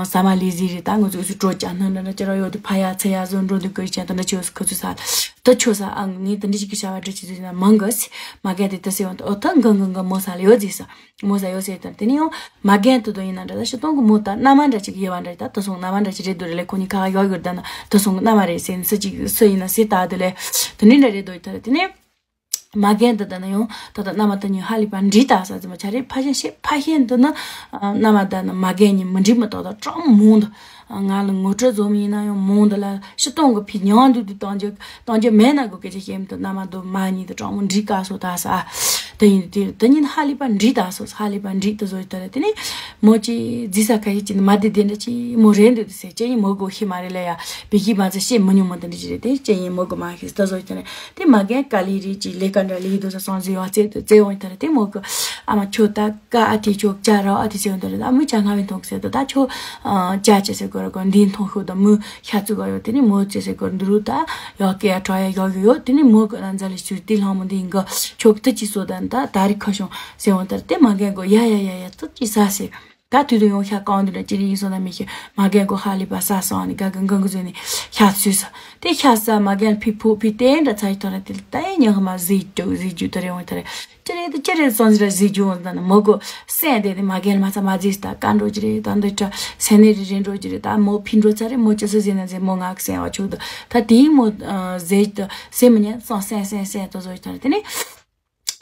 ས་མ་ལི་ཟི་རེད་ད་ང་ཚོ་ཚུ་གྲོ་ཅ་ན་ན་ན་ཅི་ར་ཡོད་དུ་ཕ་ཡ་ཚ་ཡ་ཟོ་འགྲོ་དུ་གོ་ཅ་ད་ན་ཆོས་ཁོ་ཚོ་ས། ད་ཆོས་ས་ཨང་ངས་དེ་འདྲ་ཞིག་གི་བྱ་བ་འདྲ་ཅིག་ཟེར་ན་མང་གི་ཟེར། མ་རྒན་དེ་ད་ཟེར་ཡོང་ད་ཨོ་ད་འགའ་འགའ་འགའ་མོ་ས་ལ་ཡོད་ཟེར་ས། མོ་ས་ཡོད་ཟེར་ད་དེ་ནི་ཡང་མ་རྒན་དུ་དུ་ཡིན་ན་འདྲ་ད་ཤི་སྟོང་གི་མོ་ད་མནའ་མ་འདྲ་ཅིག་ཡོད་པ་འདྲ་ད་ད་སོང་མནའ་མ་འདྲ་ཅིག་རེད་འདུག་རེད་ལེ་ཁོ་གཉིས་ཁ་ཁ་ཡོད་ཡོད་ད་ན་ད་སོང་གི་མནའ་མ་རེད་ཟེར་ནི་སུ་ཅིག་སུ་ཡིན་ན་ཟེར་ད་དུ་ལེ། དེ་ནི་འདྲ་རེད་འདུག་ད་དེ་ནི་མ་རྒན་དུ་ད་ན་ཡང་ད་ད་མནའ་མ་ད་ཉིད་ཧ་ལི་པ་འདྲི་ད་ས་ཙི་མ་ཆ་རེད་ཕ་ཤན་ཤེ་ཕ་ཤན་དུ་ན་མནའ་མ་ད་ན་མ་རྒན་གཉིས་མི་འདྲི་མི་ཏོག་ད་གྲངས་མང་དུ། ང་ལ་ངོ་སྤྲོད་བཟོ་མི་ཡིན་ན་ཡང་མོང་འདི་ལ་ཕྱི་གཏོང་གི་ཕི་ཉང་འདུག་འདུག་གཏོང་རྒྱུ་གཏོང་རྒྱུ་མེད་ན་གོ་སྐད་ཆ་བཤད་མི་འདུག་མནའ་མ་འདུག་མ་གཉིས་དུ་གྲོགས་མོ་འགྲིག་ག་སོ་ད་ས། དེ་ཡིན་དུས་དེ་ཉིན་ཧ་ལས་པ་འདྲིས་ད་སོ་ཧ་ལས་པ་འདྲིས་དུ་བཟོ་ཡི་དེ་རེད། དེ་ནས་མོ་ཅི་རྫི་ས་ཁ་ཡི་ཅི་མ་བདེ་བདེ་འདྲ་ཅི་མོ་རེད་འདུག་དེ་ཟེར་ཅི་ཡིན་མོ་གོ་ཤི་མ་རེད་ལ་ཡ་བི་ཤི་མ་ཚ་ཤེས་མི་ཉུང་མོ་དེ་འདྲ་ཅི་རེད། དེ་ཅི་ཡིན་མོ་གོ་མ་ཤེས་དུ་བཟོ་ཡི་དེ་རེད། དེ་མ་རྒན་དཀའ་ལས་རེད་ཅི་ལས་ཀ་འདྲ་ལས་དུ་ས་སོང་ཟི་ཡོང་ཚེ་དུ་ཚེ་ཡོང་དེ་རེད། དེ་མོ་གོ་ཨ་མ་ཁྱོད་ད་ཀ་ཨ་དེ་ཁྱོད་ཅ་ར་ཨ་དེ་ཟེར་ཡོང་དེ་རེད། ཨ་མོ་ཅ་ང་བའི་མཐོང་ཟེར་དུ་ད་ཁྱོད་ཅ་ཅི་ཟེར་གོ་ར་གོ་འདི་མཐོང་ཤོད་དུ་མོ་ཤ་ཚུགས་ག་ཡོད། དེ་ནས་མོ་ཅི་ཟེར་གོ་འདི་རུ་ད་ཡག་གེ་ཡ་གྲོགས་ཡ་ཡག་ཡོད་ཡོད། དེ་ནས་མོ་གི་ན་འཛའ་ལི་ཤུ་དེ་ལྷང་མོ་འདི་འགའ་ཆོག་ཏི་ཅི་སོ་དན་ད་ད་རི་ཁ་ཤོང་ཟེར་འོང་དར་དེ་མ་རྒན་གོ་ཡ་ཡ་ཡ་ཡ་ཏི་ཅི་ས་སེ། ད་དུས་དུ་ཡོང་ཤ་གང་དུ་ན་ཅི་རི་ཡིན་སོང་ན་མི་ཤེས། མ་རྒན་གོ་ཧ་ལི་པ་ས་སོང་ནི་ག་གི་འགང་གི་ཟོས་ནི་ཤ་ཚུས་ས་དེ་ཤ་ས་མ་རྒན་ཕི་ཕུ་ཕི་ཏན་འདྲ་ཚ་ཡི་ཐོ་ར་དེ་ལ་ད་ཡ་ཉག་མ་ཟི་ཅུ་ཟི་ཅུ་ད་རེ་འོང་དར། ཅི་རེད་དུ་ཅི་རེད་སོང་ཟིག་ར་ཟིག་རྒྱུ་འོང་ད་ནི་མོ་གོ་སེང་དེ་དེ་མ་རྒན་མ་ཚ་མ་ཟིག་ད་ཀ་འགྲོ་གི་རེད། ད་འདི་ཏྲ་སེ་ནེ་རི་རེད་འགྲོ་གི་རེད། ད་མོ་ཕི་འགྲོ་ཚ་རེད། མོ་ཅི་སུ་ཟིན་ན་ཟིན་མོ་ང་གི་སེང་བ་ཆུག་ད་ད་དེའི་མོ་ཟེ་ད་སེ་མི་ཉན་སང་སེང་སེང་སེང་དུ་བཟོ་ད་དེ་ནི་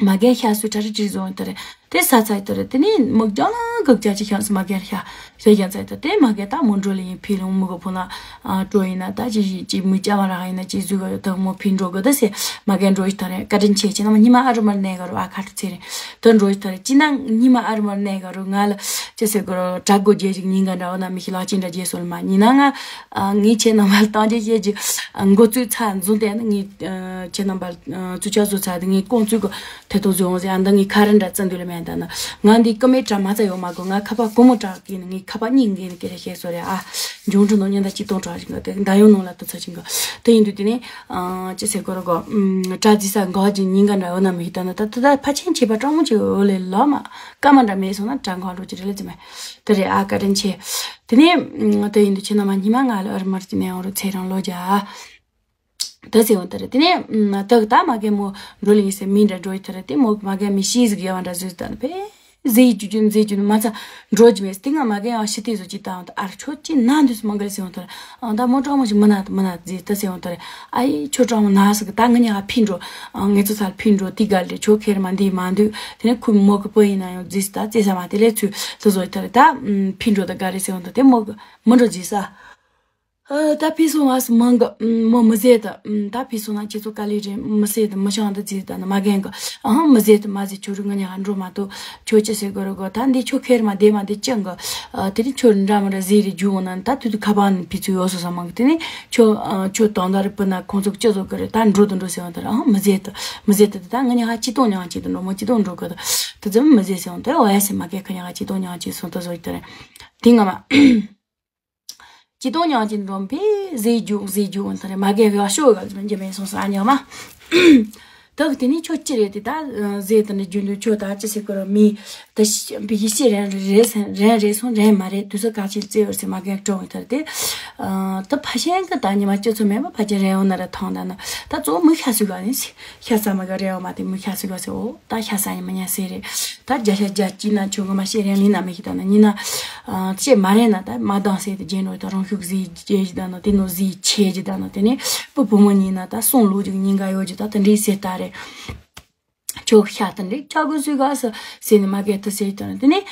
མ་རྒན་ཤ་སུ་ཏྲ་རི་ཅི་བཟོ་ད་རེད། དེ་ས་ཚ་ཡི་ད་རེད། དེ་ནི་མོ་ཅང་ལ་གག་ཅག་ཅི་ཤང་སུ་མ་རྒན་ཤ་ཤ་ཡང་ཚ་ད་དེ་མ་གི་ད་མོ་འགྲོ་ལ་ཡིན་ཕི་ལུང་མི་གོ་ཕུ་ན་སྤྲོ་ཡིན་ན་ད་ཅི་ཅི་མི་ཅ་མ་ར་ཡིན་ན་ཅི་ཟུག་ག་ཡོད་ད་མོ་ཕི་འགྲོ་གོ་ད་སེ་མ་གན་འགྲོ་ཡི་ད་རེད། བཀའ་དྲིན་ཆེ་ཅི་ན་མ་ཉི་མ་ཨ་རུ་མར་གནས་ག་རུ་ཨ་ཁ་ཏི་ཚེ་རེད་ད་འགྲོ་ཡི་ད་རེད། ཅི་ན་ཉི་མ་ཨ་རུ་མར་གནས་ག་རུ་ང་ལ་ཅི་ཟེར་གོ་རོ་དྲག་གོ་རྒྱལ་ཞིག་ཉིན་ག་འདྲ་བ་ན་མི་ཤི་ལག་ཅི་འདྲ་རྒྱལ་སོལ་མ་ཉི་ན་ང་ངའི་ཆེ་ན་མ་ལ་བཏང་རྒྱལ་ཞེ་ཅི་འགོ་བཙུགས་ཚ་འཛུན་ཏེ་ན་ངའི་ཆེ་ན་མ་ལ་བཙུགས་ཆ་བཟོ་ཚ་དེ་ངའི་ཀོང་བཙུགས་གོ་དེ་དོ་བཟོས་འོང་ཟེར། ཨ་མདའ་ངའི་ཁ་རི་འདྲ་བཙན་དུས་ལ་མེད་ད་ན་ང་འདི་ཀི་མེད་དྲ་མ་ཚ་ཡོད་མ་གོ་ང་ཁ་པ་ཀོ་མོ་དྲག་གི་ནི་ངའི་ཁ་པ་གཉིས་འགན་ནི་ཀེ་རེ་ཤེས་སོ་རེ་ཨ། འབྱུང་འཕྲོད་ནང་ཉེན་བརྡ་གཅིག་སྟོང་དྲག་ཅིག་འགའ་དེ་མདའ་ཡོང་ནང་ལ་དུ་ཚ་ཅིག་འགའ་དེ་ཡིན་དུས་དེ་ནི་ཅི་ཟེར་གོ་ར་གོ་དྲ་རྫི་ས་འགའ་ཅིག་ཉིན་ག་འདྲ་འོ་ན་མི་ཤི་ད་ན་ད་ད་ད་ཕ་ཆེན་བྱེད་པ་སྤྲང་མོ་ཅིག་འོ་ལེ་ལ་མ་ཀ་མ་འདྲ་མེད་སོང་ན་དྲ་འགའ་འགྲོ་ཅིག་རེ་ལེ་ཙི་མེད་དེ་རེ་ཨ་བཀའ་དྲིན་ཆེ། དེ་ནི་དེ་ཡིན་དུས་ཁྱེད་རྣམ་པ་ཉི་མ་ང་ལ་ཨར་མར་གྱི་ནས་འོང་རུ་ཚེ་རང་ལོ་བརྒྱ། ད་ཟེར་འོང་དེ་རེད། དེ་ནས་ད་ད་མ་རྒན་མོ་འགྲོ་ལེ་ཡིན་ཟེར་མི་འདྲ་འགྲོ་ཡི་དེ་རེད། དེ་མོ་མ་རྒན་མི་ཤེས་ཟིག་ཡ་བ་འདྲ་ཟོས་ད་ནི་ཕེ་ཟེ་ཡི་ཅུ་ཅུ་ཟེ་ཅུ་མ་ཚ་འགྲོ་གི་མེད། དེ་ང་མ་རྒན་ཡང་ཤི་དེ་ཟོ་ཅི་ད་འོང་ད་ཨར་ཁྱོད་ཅི་ན་འདུས་སུ་མ་འགལ་ཟེར་འོང་དེ་རེད། ཨང་ད་མོ་གྲོགས་མོ་ཞིག་མི་ན་མི་ན་ཟེ་ད་ཟེར་འོང་དེ་རེད། ཨ་ཡི་ཁྱོད་གྲོགས་མོ་ན་ཟིག་ད་ང་ཉ་ཕི་འགྲོ་ཨང་ངེ་ཚོ་ཚ་ལ་ཕི་འགྲོ་དེ་ག་ལེ་ཁྱོད་ཁེར་མ་འདི་མ་འདུས་དེ་ནས་ཁུ་མོ་གི་པོ་ཡིན་ན་ཡང་ཟེ་ད་ཙེ་ས་མ་དེ་ལས་ཚུལ་དུ་ཟོ་དེ་རེད། ད་ཕི་འགྲོ་ད་ག་རེ་ཟེར་འོང་དེ་དེ་མོ་གི་མི་འགྲོ་ཟེ་ས། ཨ། ད་ཕི་སོང་ང་སི་མང་གི་མོ་མི་ཟེར་ད། ད་ཕི་སོང་ན་ཁྱེད་ཚོ་དཀའ་ལས་རེད་མི་ཟེར་ད་མི་ཤང་ད་ཟེར་ད་ན་མ་རྒན་གི་ཨ་མི་ཟེར་ད་མ་ཟེར་ཁྱོད་རུ་ང་ཉ་ཧ་འགྲོ་མ་ཐུབ་ཁྱོད་ཅི་ཟེར་དགོས་རུ་དགོས། ད་འདི་ཁྱོད་ཁེར་མ་བསྡད་མ་བསྡད་ཅི་འགི་ཨ་དེ་རིང་ཁྱོད་འདྲ་མི་འདྲ་ཟེར་རེ་རྒྱུ་འོང་ན་ད་དུས་དུ་ཁ་པར་ནི་ཕི་ཚུ་ཡོད་སོ་ས་མང་གི་དེ་ནས་ཁྱོད་ཨ་ཁྱོད་དང་ད་རེ་སྤུ་ན་ཁོང་ཚོ་ཅི་བཟོ་གི་རེད། ད་འགྲོ་དུ་འགྲོ་ཟེར་འོང་ད་རེད། ཨ་མི་ཟེར་ད་མི་ཟེར་ད་ད་ང་ཉ་ཧ་ཅི་གཏོང་ཉང་ཅི་དུ་འགྲོ་མོ་ཅི་གཏོང་འགྲོ་གི་ད་དེ་ཙམ་མི་ཟེར་ཟེར་འོང་ད་ཨོ་ཡ་སེ་མ་རྒན་ཁ་ཉ་ཧ་ཅི་གཏོང་ཉང་ཅི་སོང་ད་བཟོ་ཡི་ད་རེད། དེ་ང་མ། ཅི་གཏོང་ཉང་ཅི་འགྲོ་བས་ཟེ་རྒྱུག་ཟེ་རྒྱུག་འོན་ཐ་རེ་མ་རྒན་གི་ཤོ་ག་ཟེར་རྒྱུ་མེད་སོང་ས་ཨ་ཉག་མ། ད་གི་དེ་ནི་ཁྱོད་ཅི་རེད་དེ་ད་ཟེ་དེ་ནི་རྒྱུན་དུ་ཁྱོད་ད་ཅི་ཟེར་གི་ར་མི་ད་བི་ཡི་ཤི་རན་རེད་རན་རེད་སོང་རན་མ་རེད་དུས་ཚོད་ག་ཅི་བཙལ་བར་ཟེར་མ་རྒན་སྤྲོ་འོན་ཐ་རེ་དེ། ད་ཕ་ཤན་གི་ད་ཉི་མ་སྤྱི་ཚོགས་མེད་པ་ཕ་ཅན་རན་འོ་ན་ར་ཐང་ད་ན་ད་གཙོ་བོ་མི་ཤ་སུ་ག་ནི་ཤ་ས་མ་ག་རན་འོ་མ་དེ་མི་ཤ་སུ་ག་སེ་འོ། ད་ཤ་ས་ཡིན་མ་ཉན་སེ་རེད། ད་བརྒྱ་ཤ་བརྒྱ་གཅིག་ན་ཆུང་གི་མ་ཤེས་རན་ལི་ན་མི་ཤེས་ད་ན་ཉི་ན། ཨ་ཤེས་མ་རན་ན་ད་མ་དང་སེ་དེ་རྒྱན་རོ་ད་རང་ཤུགས་ཟིག་རྒྱས་ཀྱི་ད་ན་དེ་ནོ་ཟིག་ཆེ་ཀྱི་ད་ན་དེ་ནས་སྤུ་བུ་མོ་ཉིན་ན་ད་སོང་ལུགས་ཀྱི་ཉིན་ག་ཡོད་ཀྱི་ད་དེ་འདྲའི་སེ་ད་རེད། ཁྱོད་ཤ་དེ་འདྲའི་ཆག་དགོས་སུས་ག་ས་སེ་ནས་མ་གས་ད་སེ་ད་ན་དེ་ནས།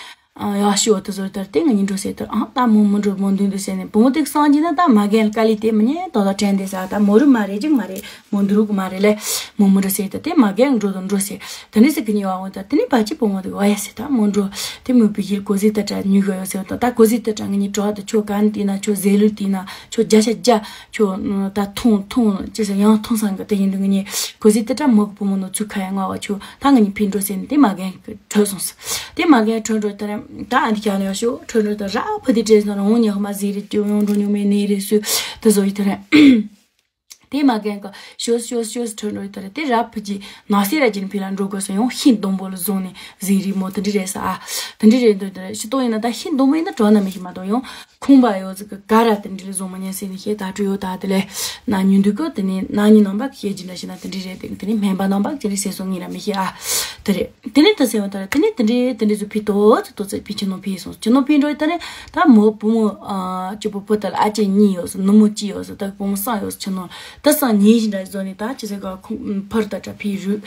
ཡག་ཤོས་དེ་ཚོ་ལྟར་དེ་ང་གཉིས་འགྲོ་ཟེར་དུས་ཨང་ད་མོ་མི་འགྲོ་མོ་འདུག་འདུག་ཟེར་ནས་བུ་མོ་དེ་གསང་གྱིས་ན་ད་མ་རྒན་དཀའ་ལས་དེ་མི་ཉན་ད་ད་དྲན་དེ་ཟ་ད་མོ་རུ་མ་རེད་ཅིག་མ་རེད་མོ་འདུག་རུ་མ་རེད་ལས་མོ་མི་འགྲོ་ཟེར་དུས་དེ་མ་རྒན་འགྲོ་དང་འགྲོ་ཟེར་དེ་ནས་ཟེར་གི་ཉེ་བ་འོང་ད་དེ་ནས་བ་ཅི་བུ་མོ་དེ་བ་ཡ་ཟེར་ད་མོ་འགྲོ་དེ་མོ་བི་ཡིར་གོ་ཟི་ད་དྲ་ཉུ་ག་ཡོད་ཟེར་ད་ད་གོ་ཟི་ད་དྲ་ང་གཉིས་གྲོགས་ད་ཁྱོད་ག་ནས་དེ་ན་ཁྱོད་ཟེ་ལུ་དེ་ན་ཁྱོད་བརྒྱ་ཆ་བརྒྱ་ཁྱོད་ད་ཐུང་ཐུང་ཅི་ཟེར་ཡང་ཐུང་སང་གི་དེ་ཡིན་དུས་ང་གཉིས་གོ་ཟི་ད་དྲ་མོ་གི་བུ་མོ་ནོ་ཚུགས་ཁ་ཡ་ང་བ་ཁྱོད་ད་ང་གཉིས་ཕིན་འགྲོ་ཟེར་ནས་དེ་མ་རྒན་གི་བྲོས་སོང་ཟེར། དེ་མ་རྒན་བྲོས་འགྲོ་དེ་རེད། ད་ཨ་འདི་ཀྱང་ཡག་ཤོས་བྲོས་འགྲོ་དེ་ར་ཕུ་དེ་བྲེས་སོང་ར་འོང་ཉག་མ་ཟིག་རེད་ཀྱི་ཡོང་འགྲོ་ཉུང་མེད་ནི་རེད་སུ་དེ་བཟོ་ཡི་དེ་རེད། དེ་མ་རྒན་གི་ཤོས་ཤོས་ཤོས་བྲོས་འགྲོ་དེ་རེད། དེ་ར་ཕུ་ཅི་ན་སེ་ར་ཅིན་ཕི་ལ་འགྲོ་དགོས་སོང་ཡོང་ཤིན་སྡོང་པོ་ལ་བཟུང་ནས་ཟིག་རེད་མོ་དེ་འདྲི་རེད་ས་ཨ། དེ་འདྲི་རེད་འདོད་དེ་རེད་ཤི་ཏོ་ཡིན་ན་ད་ཤིན་སྡོང་པོ་ཡིན་ན་གྲོགས་ན་མི་ཤི་མ་གཏོགས་ཡོང་། ཁུངས་པ་ཡོད་ཟིག་གི་ག་ར་དེ་འདྲི་ལ་བཟུང་མ་ཉན་སེ་ནི་ཤེས་ད་སྤྲོ་ཡོད་ད་དེ་ལས་ན་ཉུ་འདུག་གི་དེ་ནི་ན་ཉི་ནང་པ་ཤེས་ཀྱི་འདྲ་ཞིག་ན་དེ་འདྲི་རེད་དེ་དེ་ནི་སྨན་པ་ནང་པ་ཅི་རེད་ཟེར་སོང་ངེད་ར་མི་ཤེས་ཨ། དེ་རེད། དེ་ནི་དེ་ཟེར་བ་ད་རེད། དེ་ནི་དེ་འདྲི་དེ་འདྲི་ཚོ་ཕི་ཏོ་ཚོ་ཏོ་ཚོ་ཕི་ཆི་ནོ་ཕི་སོང་ཆི་ནོ་ཕི་འགྲོ་ཡི་ད་རེད། ད་མོ་བུ་མོ་ཨ་ཅི་པོ་པོ་ད་ལ་ཨ་ཅེ་གཉིས་ཡོད་སོ་ནུ་མོ་གཅིག་ཡོད་སོ་ད་བུ་མོ་སང་ཡོད་སོ་ཆི་ནོ་ད་སང་ཉིན་ཞིག་འདྲ་བཟོ་ནི་ད་ཅི་ཟེར་ག་ཁོང་ཕར་ད་ད་ཕི་རུ།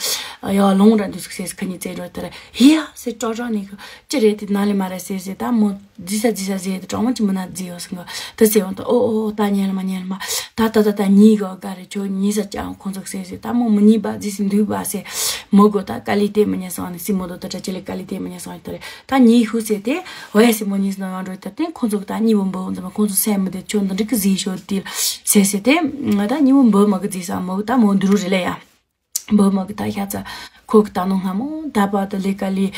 ཡ་ལོང་ར་འདུག་ཟེར་ཟེར་ཁ་ཉིན་ཙེ་འགྲོ་དེར་ཧི་ཡ་ཟེར་ཀྲོག་ཀྲོག་ནི་གི་ཅི་རེད་དེ་ན་ལེ་མ་རེད་ཟེར་ཟེར། ད་མོ་རྫི་ས་རྫི་ས་ཟེར་དེ་གྲོགས་མོ་ཅི་མི་ན་རྫི་ཡོད་ཟེར་གི་དེ་ཟེར་འོང་ད། ཨོ་ཨོ་ད་ཉན་ལ་མ་ཉན་ལ་མ། ད་ད་ད་ད་ཉིས་གི་ག་རེད། ཁྱོད་ཉིས་ས་ཅང་ཁོང་ཚོ་ཟེར་ཟེར། ད་མོ་མི་ཉིས་པ་རྫི་སི་འདུག་པ་ཟེར། མོ་གོ་ད་དཀའ་ལས་དེ་མི་ཉན་སོང་ནི་སི་མོ་དོ་ད་ད་ཅི་ལེ་དཀའ་ལས་དེ་མི་ཉན་སོང་ནི་དེ་རེད། ད་ཉིས་ཧུ་ཟེར་དེ་ཝེ་སི་མོ་ཉིས་ནང་ཡང་འགྲོ་དེར་དེ་ཁོང་ཚོ་གི་ད་གཉིས་པོ་འབོ་འཛིན་མ་ཁོང་ཚོ་སེམས་མི་དེ་ཁྱོད་འདི་འགྲིག་གི་རྫི་ཤོད་དེ་ཟེར་ཟེར་དེ། ད་གཉིས་པོ་འབོ་མ་གི་རྫི་ས་མོ་གི་ད་མོ་འདི་རུ་རེད་ལེ་ཡ། འབུ་མ་གི་ད་ཤ་ཚ། ཁོ་གི་ད་ནོ་སྔ་མོ་ད་པ་ད་ལས་ཀ་ལས།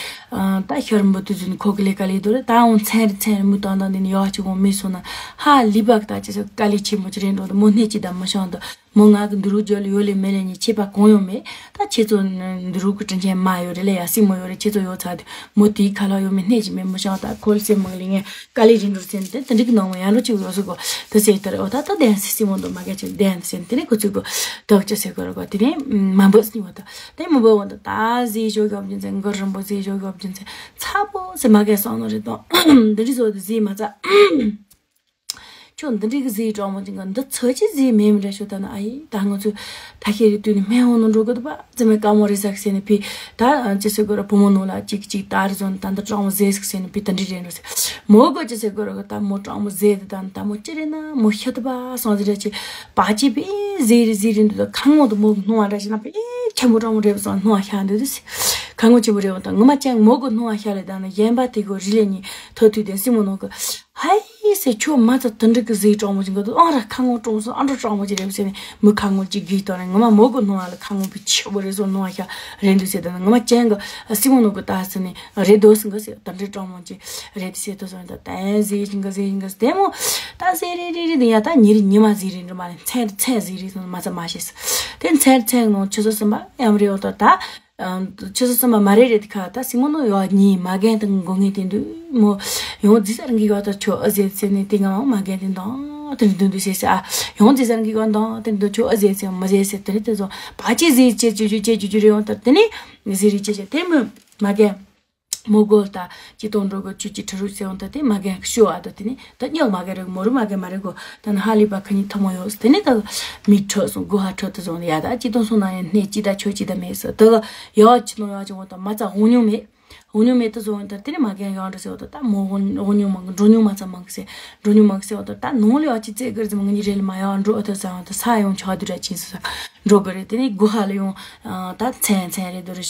ད་ཤར་འབུ་དུ་ཟིན་ཁོ་གི་ལས་ཀ་ལས་དོ་རེད། ད་འོང་ཚན་རི་ཚན་རི་མུ་ཏང་ཏང་དེ་ནི་ཡོ་ཅི་གོང་མི་སོང་ན་ཧ་ལི་པ་གི་ད་ཅི་ས་དཀའ་ལས་ཆེན་པོ་ཅི་རེད་འགྲོ་ད་མོ་སྣེ་ཅི་ད་མི་ཤང་ད་མོ་ང་གི་འདི་རུ་འཇོ་ལ་ཡོ་ལེ་མེ་ལེ་ཉི་ཆེ་པ་གོང་ཡོ་མེ་ད་ཁྱེད་ཚོ་འདི་རུ་གི་དྲིན་ཆེན་མ་ཡོ་རེད་ལེ་ཡ་སི་མོ་ཡོ་རེད། ཁྱེད་ཚོ་ཡོ་ཚ་དུ་མོ་དེའི་ཁ་ལ་ཡོ་མེ་སྣེ་ཅི་མེ་མི་ཤང་ད་ཁོ་ལ་སེ་མ་གི་ལི་ངས། དཀའ་ལས་རིང་འགྲོ་ཟེར་ནས་དེ་འདྲ་གི་ནང་མ་ཡང་འགྲོ་ཅིག་ཡོད་སུ་གོ་དེ་ཟེར་ལྟར་འོ་ད་ད་གདན་སི་སི་མོ་འདུག་མ་གལ་ཆེ་གདན་ཟེར་དེ་ནས་ཁོ་ཚོས་གོ་དག་ཅི་ཟེར་གོ་ར་གོ་དེ་ནས་མ་འབོད་སྙིང་བ་དང་དེ་མ་འབོད་འོ་ད་ད་ཟིག་ཞོག་གབ་ཅིན་ཚེ་མགར་རིན་པོ་ཟིག་ཞོག་གབ་ཅིན་ཚེ་ཚ་པོ་ཟེར་མ་གལ་སོང་ནོ་རེད་དང་འདི་འདྲ་བཟོ་དེ་ཟིག་མ་ཚ་ཁྱོད་འདི་འདྲ་གི་ཟིག་གྲོགས་མོ་ཅིག་ག་འདི་ཚོ་ཅི་ཟིག་མེད་མི་འདྲ་ཤོད་ད་ན་ཨ་ཡི་ད་ང་ཚོས་ད་ཤེས་རིག་དུས་ནས་སྨན་ཧོང་ནང་འགྲོ་གི་འདུག་པ། རྩེ་མོའི་དཀའ་མོ་རེད་ཟེར་ཟེར་ནས་ཕི་ད་ཅི་ཟེར་དགོས་ར་བུ་མོ་ནང་ལ་ཅིག་ཅིག་ད་རེ་ཟོན་ད་འདི་གྲོགས་མོ་ཟེར་ཟེར་ནས་ཕི་ད་འདྲི་རེད་འགྲོ་ཟེར། མོ་གོ་ཅི་ཟེར་དགོས་ར་གོ་ད་མོ་གྲོགས་མོ་ཟེར་དེ་ད་ད་མོ་ཅི་རེད་ན་མོ་ཤི་ད་པ་སོང་ཟེར་ར་ཅི་པ་ཅི་པི་ཟེར་རེ་ཟེར་རེ་འདུག་ད་ཁ་ངོ་དུ་མོ་གི་སྣང་བ་འདྲ་ཞིག་ན་པི་ཆེན་པོ་གྲོགས་མོ་རེད་པ་སོང་སྣང་བ་ཤར་འདུག་ཟེར། ཁ་ངོ་ཆེན་པོ་རེད་པ་ད་ངོ་མ་ཅན་མོ་གི་སྣང་བ་ཤར་ལེ་ད་ན་གཞན་པ་དེ་གོ་རི་ལེ་ཉི་ཐོ་ཐུག་དེ་སྲིང་མོ་ནང་གི་ཧའི་ཟེར་ཁྱོད་མ་ཚ་དུ་འགྲིག་གི་ཟིག་གྲོགས་མོ་ཅིག་འགོ་དུ་ཨང་ར་ཁ་ངོ་ཀྲོང་སོང་ཨང་འགྲོ་གྲོགས་མོ་ཅིག་རེད་ཟེར་ནས་མི་ཁ་ངོ་ཅིག་གིས་དོར་ནས་ངོ་མ་མོ་གི་སྣང་བ་ལ་ཁ་ངོ་བི་ཆེ་བོ་རེད་སོང་སྣང་བ་ཤ་རེད་འདུག་ཟེར་དུ་ངོ་མ་ཅན་གི་སྲིང་མོ་ནོ་གི་ད་ཟེར་ནས་རེད་འདུག་ཟིན་གི་ཟེར་དུ་འགྲིག་གྲོགས་མོ་ཅིག་རེད་དུ་ཟེར་དུ་སོང་ད་ད་ཟེར་བཞིན་གི་ཟེར་བཞིན་གི་དེ་མོ་ད་ཟེར་རེད་རེད་རེད་དུ་ཡ་ད་ཉི་རེ་ཉི་མ་ཟིག་རེད་འགྲོ་མ་རེད་མཚན་མཚན་ཟིག་རེད་སོང་མ་ཚ་མ་ཤེས་ཟེར་དེ་མཚན་མཚན་ནང་ཆུ་ཚོད་གསུམ་པ་ཡམ་རེད་འོ་ད་ད། ཆུ་ཚོད་གསུམ་པ་མ་རེད་རེད་དེ་ཁ་ད་སྲིང་མོ་ནོ་ཡོ་གཉིས་མ་རྒན་དང་མགོ་ངན་དེ་འདུག་མོ་ཡོང་རྫི་ས་རང་གི་ཡོ་ད་ཆོ་ཨ་ཟེར་ཟེར་ནས་དེ་ང་མ་རྒན་དེ་འདང་དེ་འདུག་འདུག་ཟེར་ཟེར་ཨ་ཡོང་རྫི་ས་རང་གི་ཡོ་འདང་དེ་འདུག་ཆོ་ཨ་ཟེར་ཟེར་མ་ཟེར་ཟེར་དེ་རེད་དེ་ཚོ་བ་ཅི་ཟེར་ཅེ་ཅུ་ཅུ་ཅེ་ཅུ་ཅུ་རེ་ཡོང་ད་དེ་ནི་ཟེར་རེ་ཅེ་ཅེ་དེ་མོ་མ་རྒན་མོ་གོ་ད་ཅི་གཏོང་འགྲོ་གི་ཅུ་ཅི་ཁྲི་རུ་ཟེར་ཡོང་ད་དེ་མ་རྒན་ཤོ་ཨ་ད་དེ་ནི། ད་སྙོག་མ་གི་རེད་མོ་རུ་མ་གི་མ་རེད་གོ་ད་ནི་ཧ་ལི་པ་ཁ་ཉིན་ཐུ་མོ་ཡོད་དེ་ནི་ད་མི་ཁྲོད་སོང་སྒོ་ཧ་ཁྲོད་དུ་སོང་ཡ་ད་ཅི་དང་སོང་ན་ཡང་སྣེ་ཅི་ད་ཆོས་ཅི་ད་མེད་ཟེར་ད་ཡ་ཅི་དང་ཡ་ཅི་འོ་ད་མ་ཚ་འོ་ཉུང་མེད་འོ་ཉུང་མེད་དུ་སོང་ད་དེ་ནི་མ་གན་ཡང་འགྲོ་ཟེར་འོ་ད་ད་མོ་འོ་ཉུང་མ་གི་འགྲོ་ཉུང་མ་ཚ་མ་གི་ཟེར་འགྲོ་ཉུང་མ་གི་ཟེར་འོ་ད་ད་ནང་ལ་ཡ་ཅི་ཙེ་གི་རེད་ཟེར་མ་ངི་རེད་ལ་མ་ཡ་འགྲོ་ཨ་ད་ཟེར་འོ་ད་ས་ཡོང་ཆ་དུ་ར་ཅི་ཟེར་འགྲོ་གི་རེད་དེ་ནི་སྒོ་ཧ་ལ་ཡོང་ད་མཚན་མཚན་རེད་དུ་རེད་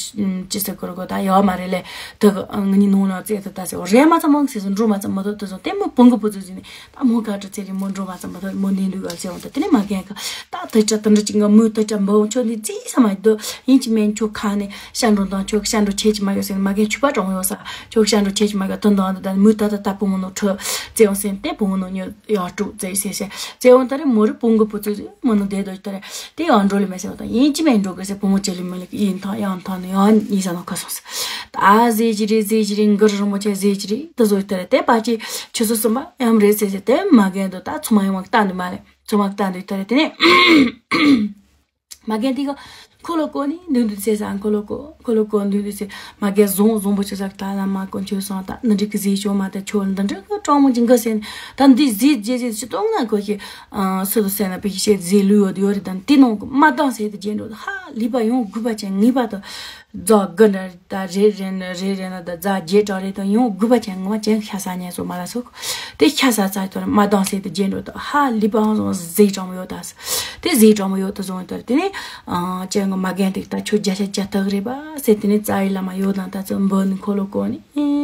ཅི་ཟེར་གི་རེད་གོ་ད་ཡ་མ་རེད་ལེ་ད་གི་ངི་ནི་ནང་ལ་ཙེ་ད་ད་ཟེར་འོ་རེད་མ་ཚ་མ་གི་ཟེར་འགྲོ་མ་ཚ་མ་ད་ད་ཟེར་དེ་མོ་བུང་གི་བུ་ཚུ་ཟེར་ནི། ད་མོ་ག་འདྲ་ཚེ་རིང་མོ་འགྲོ་མ་ཙམ་མ་གཏོགས་མོ་ནི་འདུག་ག་ཟེར་འོང་ད་དེ་ནས་མ་རྒན་གི་ད་དེ་ཅག་དེ་འདྲ་ཅིག་ང་མོས་དེ་ཅག་འབའ་འོང་ཆོག་ནི་རྩིས་ས་མ་འདུག་ཡིན་གཅིག་མིན་ཆོག་ཁ་ནས་ཤ་འགྲོ་དང་ཆོག་ཤ་འགྲོ་ཆེ་ཅི་མ་གི་ཟེར་མ་རྒན་ཆུ་པ་གྲོང་ཡོད་ས་ཆོག་ཤ་འགྲོ་ཆེ་ཅི་མ་གི་དོན་དང་འདི་ད་མོས་ད་ད་ད་བུ་མོ་ནོ་ཁྲོ་ཙེ་འོང་ཟེར་དེ་བུ་མོ་ནོ་ཉོ་ཡག་དྲུག་ཙེ་ཟེར་ཟེར་ཙེ་འོང་ད་རེ་མོ་རེ་བུང་གི་བུ་ཚུ་མོ་ནོ་བསྡད་དོ་ད་རེ་དེ་ཡང་འགྲོ་ལི་མེད་ཟེར་འོང་ད་ཡིན་གཅིག་མིན་འགྲོ་གི་ཟེར་བུ་མོ་ཅེ་ལི་མོ་ལི་ཡིན་ཐང་ཡང་ཐང་ནི་ཡང་ཡིན་ས་ནོ་ཁ་སོང་ཟེར་ད་ཟེར་གྱི་རེད་ཟེར་གྱི་རེད་མགུར་རིང་མོ་ཆེ་ཟེར་གྱི་རེད་ད་ཟོ་ད་རེ་དེ་པ་ཅི། ཆུ་ཚོད་གསུམ་པ་ཡང་རེད་ཟེར་ཟེར་དེ་མ་རྒན་དུ་ད་ཚོ་མ་ཡོང་བ་ལྟ་འདུག་མ་ལེ་ཚོ་མ་ལྟ་འདུག་ད་རེ་དེ་ནས་མ་རྒན་དེ་ག་འཁོར་ལོ་བསྐོར་ནས་འདུག་འདུག་ཟེར་ས་འཁོར་ལོ་བསྐོར་འཁོར་ལོ་བསྐོར་འདུག་འདུག་ཟེར་མ་རྒན་བཟུང་བཟུང་པོ་ཆུ་ཚོད་ད་ལ་མ་གོ་ཆུ་སོང་ད་འདི་འདྲི་གི་ཟིག་ཤོག་མ་ད་ཆོ་འདི་འདྲི་གི་གྲོགས་མོ་ཅིག་འགའ་ཟེར་ནས་ད་འདི་ཟིག་རྗེས་ཟིག་ཆུ་གཏོང་ན་གོ་ཞིག་སུ་དུ་ཟེར་ན་པི་ཤེ་ཟིག་ལུས་ཡོད་ཡོད་རེད་ད་དེ་ནང་གི་མ་བཏང་ཟེར་དུ་རྗེས་འགྲོ་ཧ་ལི་པ་ཡོང་དགོས་པ་ཅན་ངེས་པ་དུ། རྫ་དགུ་འདྲ་ད་རེ་རེ་ན་རེ་རེ་ན་ད་རྫ་བརྒྱད་གྲངས་རེ་དང་ཡང་དགུ་པ་ཅན་ངོ་མ་ཅན་ཤ་ས་ཉན་སོ་མ་ལ་སོ། དེ་ཤ་ས་ཚ་དོར་མ་དང་སེ་དེ་རྗེས་འགྲོ་ད་ཧ་ལི་པའང་བཟང་ཟས་གྲངས་ཡོད་ད་ས། དེ་ཟས་གྲངས་ཡོད་ད་བཟང་དོར་དེ་ནས་ཅན་ངོ་མ་རྒན་དེ་ད་ཆོ་བརྒྱ་ཤ་བརྒྱ་ཐག་རེད་པ་ཟེར་དེ་ནས་རྩ་བའི་བླ་མ་ཡོད་དང་ད་ཚོ་འབོད་ནི་འཁོར་ལོ་བསྐོར་ནི་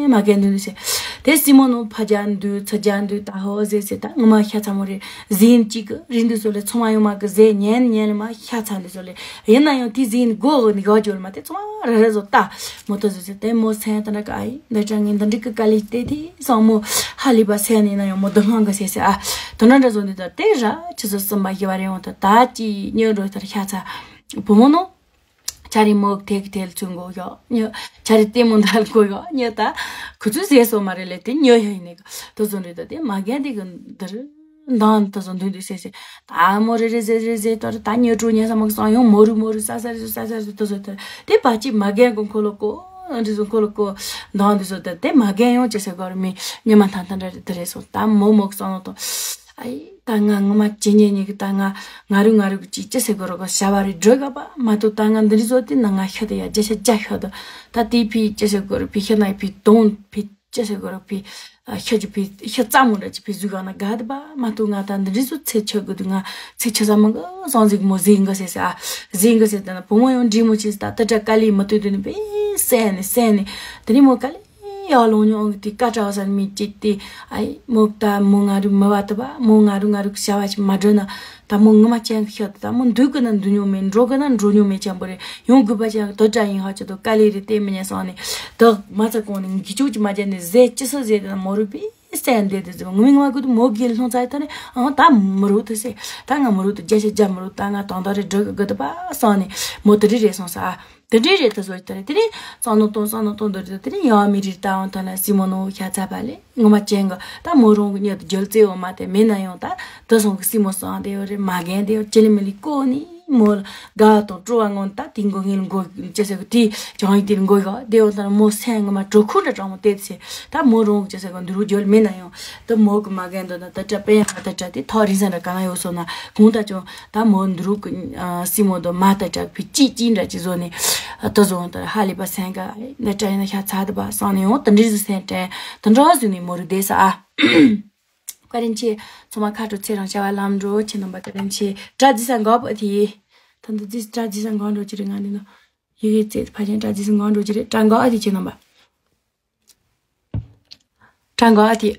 མ་རྒན་འདུག་ཟེར། དེ་སྲིང་མོ་ནོ་ཕ་རྒྱ་འདུག་ཚ་རྒྱ་འདུག་ད་ཧོ་ཟེར་ཟེར་ད་ངོ་མ་ཤ་ཚ་མོ་རེད། ཟིན་གཅིག་གི་རིན་འདི་ཚོ་ལས་ཚོང་མ་ཡོང་མ་གི་ཟས་ཉན་ཉན་ལ་མ་ཤ་ཚ་འདི་ཚོ་ལས་ཡིན་ན་ཡང་དེ་ཟིན་གོ་གི་ནི་ག་ཇོ་ལ་མ་དེ་ཚོང་མ་ར་ར་བཟོ་ལྟ་མོ་ཏོ་ཟོ་ཟོ་དེ་མོ་སེང་ད་འདྲ་ག་ཨི་འདི་ཅང་ངི་འདི་འདྲི་གི་དཀའ་ལས་དེ་དེ་སང་མོ་ཧ་ལི་པ་སེང་ནི་ན་ཡང་མོ་དུ་ཧང་གི་སེ་སེ་ཨ་དོ་འདྲ་འདྲ་བཟོ་འདི་ད་དེ་ར་ཆུ་ཚོད་གསུམ་པ་ཞི་བ་རེ་ཡོང་ད་ད་ཅི་ཉོ་འགྲོ་ད་ཤ་ཚ་བུ་མོ་ནོ། ཆ་རི་མོག་ཐེག་ཐེལ་ཚུན་གོ་ཡོ་ཉོ། ཆ་རི་ཏེ་མོ་འདལ་གོ་ཡོ་ཉོ་ད། ཁུ་ཚུ་ཟེ་སོ་མ་རེ་ལེ་ཏེ་ཉོ་ཡོ་ཡིན་ནི་ག་དོ་ཟོ་རེ་ད་ཏེ་མ་རྒན་ཏེ་གི་འདིར་འདང་དོ་ཟོ་འདུན་དུ་སེ་སེ། ད་མོ་རེ་རེ་ཟེ་རེ་ཟེ་ཏོ་རེ་ད་ཉོ་ཀྲུ་ཉན་ས་མོ་གི་སང་ཡོང་མོ་རུ་མོ་རུ་ས་ས་རེ་ས་ས་རེ་དོ་ཟོ་ཏོ་རེ་ཏེ་པ་ཅི་མ་རྒན་གོ་འཁོ་ལོ་ཀོ་འདི་ཟོ་འཁོ་ལོ་ཀོ་འདང་འདི་ཟོ་ད་ཏེ་མ་རྒན་ཡོང་ཅེ་སེ་གོ་རེ་མི་ཉི་མ་ཐང་ཐང་རེ་ཏེ་རེ་སོ་ད་མོ་མོ་གི་སང་ལོ་ཏོ་ཨ་ཡི། ད་ང་ངོ་མ་ཇེ་ཉེ་ཉེ་གི་ད་ང་ང་རུ་ང་རུ་གི་ཅི་ཅི་ཟེར་དགོས་རོགས་གི་བྱ་བ་རེ་སྒྲུབ་ག་པ་མ་གཏོགས། ད་ང་འདི་འདྲ་བཟོ་དེ་ན་ང་ཤི་དེ་ཡ་བརྒྱ་ཆ་བརྒྱ་ཤི་དོ། ད་དེ་ཕི་ཅི་ཟེར་དགོས་རོགས་ཕི་ཤི་ན་ཕི་དོང་ཕི་ཅི་ཟེར་དགོས་རོགས་ཕི་ཤི་ཅི་ཕི་ཤི་རྩ་མོ་འདྲ་ཅི་ཕི་ཟུག་ག་ན་དགའ་དེ་པ་མ་གཏོགས། ང་ད་འདི་འདྲ་བཟོ་ཚེ་ཆོད་དགོས་དུས་ང་ཚེ་ཆོད་ས་མང་གི་སང་ཟིག་མོ་ཟིག་གི་ཟེར་ཟེར་ཨ་ཟིག་གི་ཟེར། ད་ན་བུ་མོ་ཡང་འདྲིས་མོ་ཅི་ཟེར་ད་ད་དྲ་དཀའ་ལས་མི་ཐུབ་དུས་ནི་པེ་སེ་ནི་སེ་ནི་དེ་ནི་མོ་དཀའ་ལས། ཡར་ལོང་མྱོང་གི་དེ་ཀ་ཏྲ་བ་ས་མི་གཅིག་དེ། ཨའི་མོ་ད་མོ་ང་རུ་མི་བ་དུ་བ་མོ་ང་རུ་ང་རུ་བྱ་བ་ཞིག་མ་སྒྲུབ་ན། ད་མོ་ངུ་མ་ཅན་གི་ཤ་དུ་ད་མོ་འདུག་གི་ན་འདུག་མྱོང་མེད། འགྲོ་གི་ན་འགྲོ་མྱོང་མེད་ཅན་པོ་རེད། ཡོང་དགོས་པ་ཅན་གི་དོ་ཏྲ་ཡིན་ཧ་ཅི་དོ་དཀའ་ལས་རེད་དེ་མི་ཉན་སོང་ནས། དག་མ་ཚ་གོང་ནས་འགི་ཅུག་ཅི་མ་ཅན་ནས་ཟས་ཅི་སོ་ཟས་དེ་ན་མོ་རུ་པི་སེ་འདེད་དེ་ཟེར་ངུ་མི་ངུ་མ་གུ་དུ་མོ་གི་ལྷུང་ཚ་ཡི་ཐ་ནས་ཨང་ད་མི་རུ་དུ་སེ་ད་ང་མི་རུ་དུ་རྒྱ་ཤ་རྒྱ་མི་རུ་ད་ང་དང་ད་རེ་འགྲོ་གི་དུ་པ་སོང་ནས་མོ་དུ་རི་རེད་སོང་ས་ཨ། དེ་འདྲའི་རེད་དུ་བཟོ་དེ་རེད། དེ་ནས་བསམ་མནོ་གཏོང་བསམ་མནོ་གཏོང་འདོད་རེད། དེ་ནས་ཡང་མི་རིགས་ལྟ་བ་ཐ་ན་སྲིང་མོ་ནོ་ཤ་ཚ་པ་ལས་ངོ་མ་ཅན་གི་ད་མོ་རང་གི་མྱི་དུ་རྒྱུ་རྩེ་འོ་མ་དེ་མེད་ན་ཡང་ད་དུ་སོང་གི་སྲིང་མོ་སང་དེ་ཡོད་རེད། མ་རྒན་དེ་ཡོད་ཅི་ལི་མི་ལི་ཀོ་ནི་མོ་ལ་དགའ་དང་སྤྲོ་བ་ངོ་ད་དེ་མགོ་ངན་མགོ་ཅི་ཟེར་གི་དེ་བྱང་ཡིག་དེ་མགོ་ག་དེ་ཡོད་ད་མོ་སེམས་ངོ་མ་གྲོད་ཁོག་འདྲ་གྲང་མོ་དེ་ཚེ་ད་མོ་རང་གི་ཅི་ཟེར་གི་འདི་རུ་རྒྱུ་མེད་ན་ཡང་ད་མོ་གི་མ་རྒན་དུ་ན་ད་ཅ་པེ་ཡང་ད་ཅ་དེ་ཐག་རིང་ས་འདྲ་ག་ན་ཡོད་སོང་ན་གུང་ད་ཅུང་། ད་མོ་འདི་རུ་གི་ཨ་སྲིང་མོ་དང་མ་ལྟ་དྲག་པའི་ཅིག་ཅིག་འདྲ་ཅིག་བཟོ་ནས་ཨ་ད་བཟོ་ད་ཧ་ལས་པ་སེང་ག་ན་དྲ་ཡིན་ན་ཤ་ཚ་ད་པ་སང་ནས་ཡོང་ད་འདྲི་ཟི་སེང་དྲན་ད་འདྲ་བཟོ་ནས་མོ་རུ་བསྡད་ས་ཨ། བཀའ་དྲིན་ཆེ་ཚང་མ་ཁ་དྲོ་ཚེ་རང་བྱ་བ་ལམ་འགྲོ་ཁྱེད་རྣམ་པ་བཀའ་དྲིན་ཆེ། དྲ་རྫི་ས་འགག་པ་དེ་ད་འདི་རྫི་དྲ་རྫི་ས་འགག་འགྲོ་ཅི་རེད། ང་འདི་ནོ་ཡི་གེ་རྩེ་ཕ་ཆེན་དྲ་རྫི་ས་འགག་འགྲོ་ཅི་རེད། དྲ་འགག་ཨ་དེ་ཁྱེད་རྣམ་པ། དྲ་འགག་ཨ་དེ།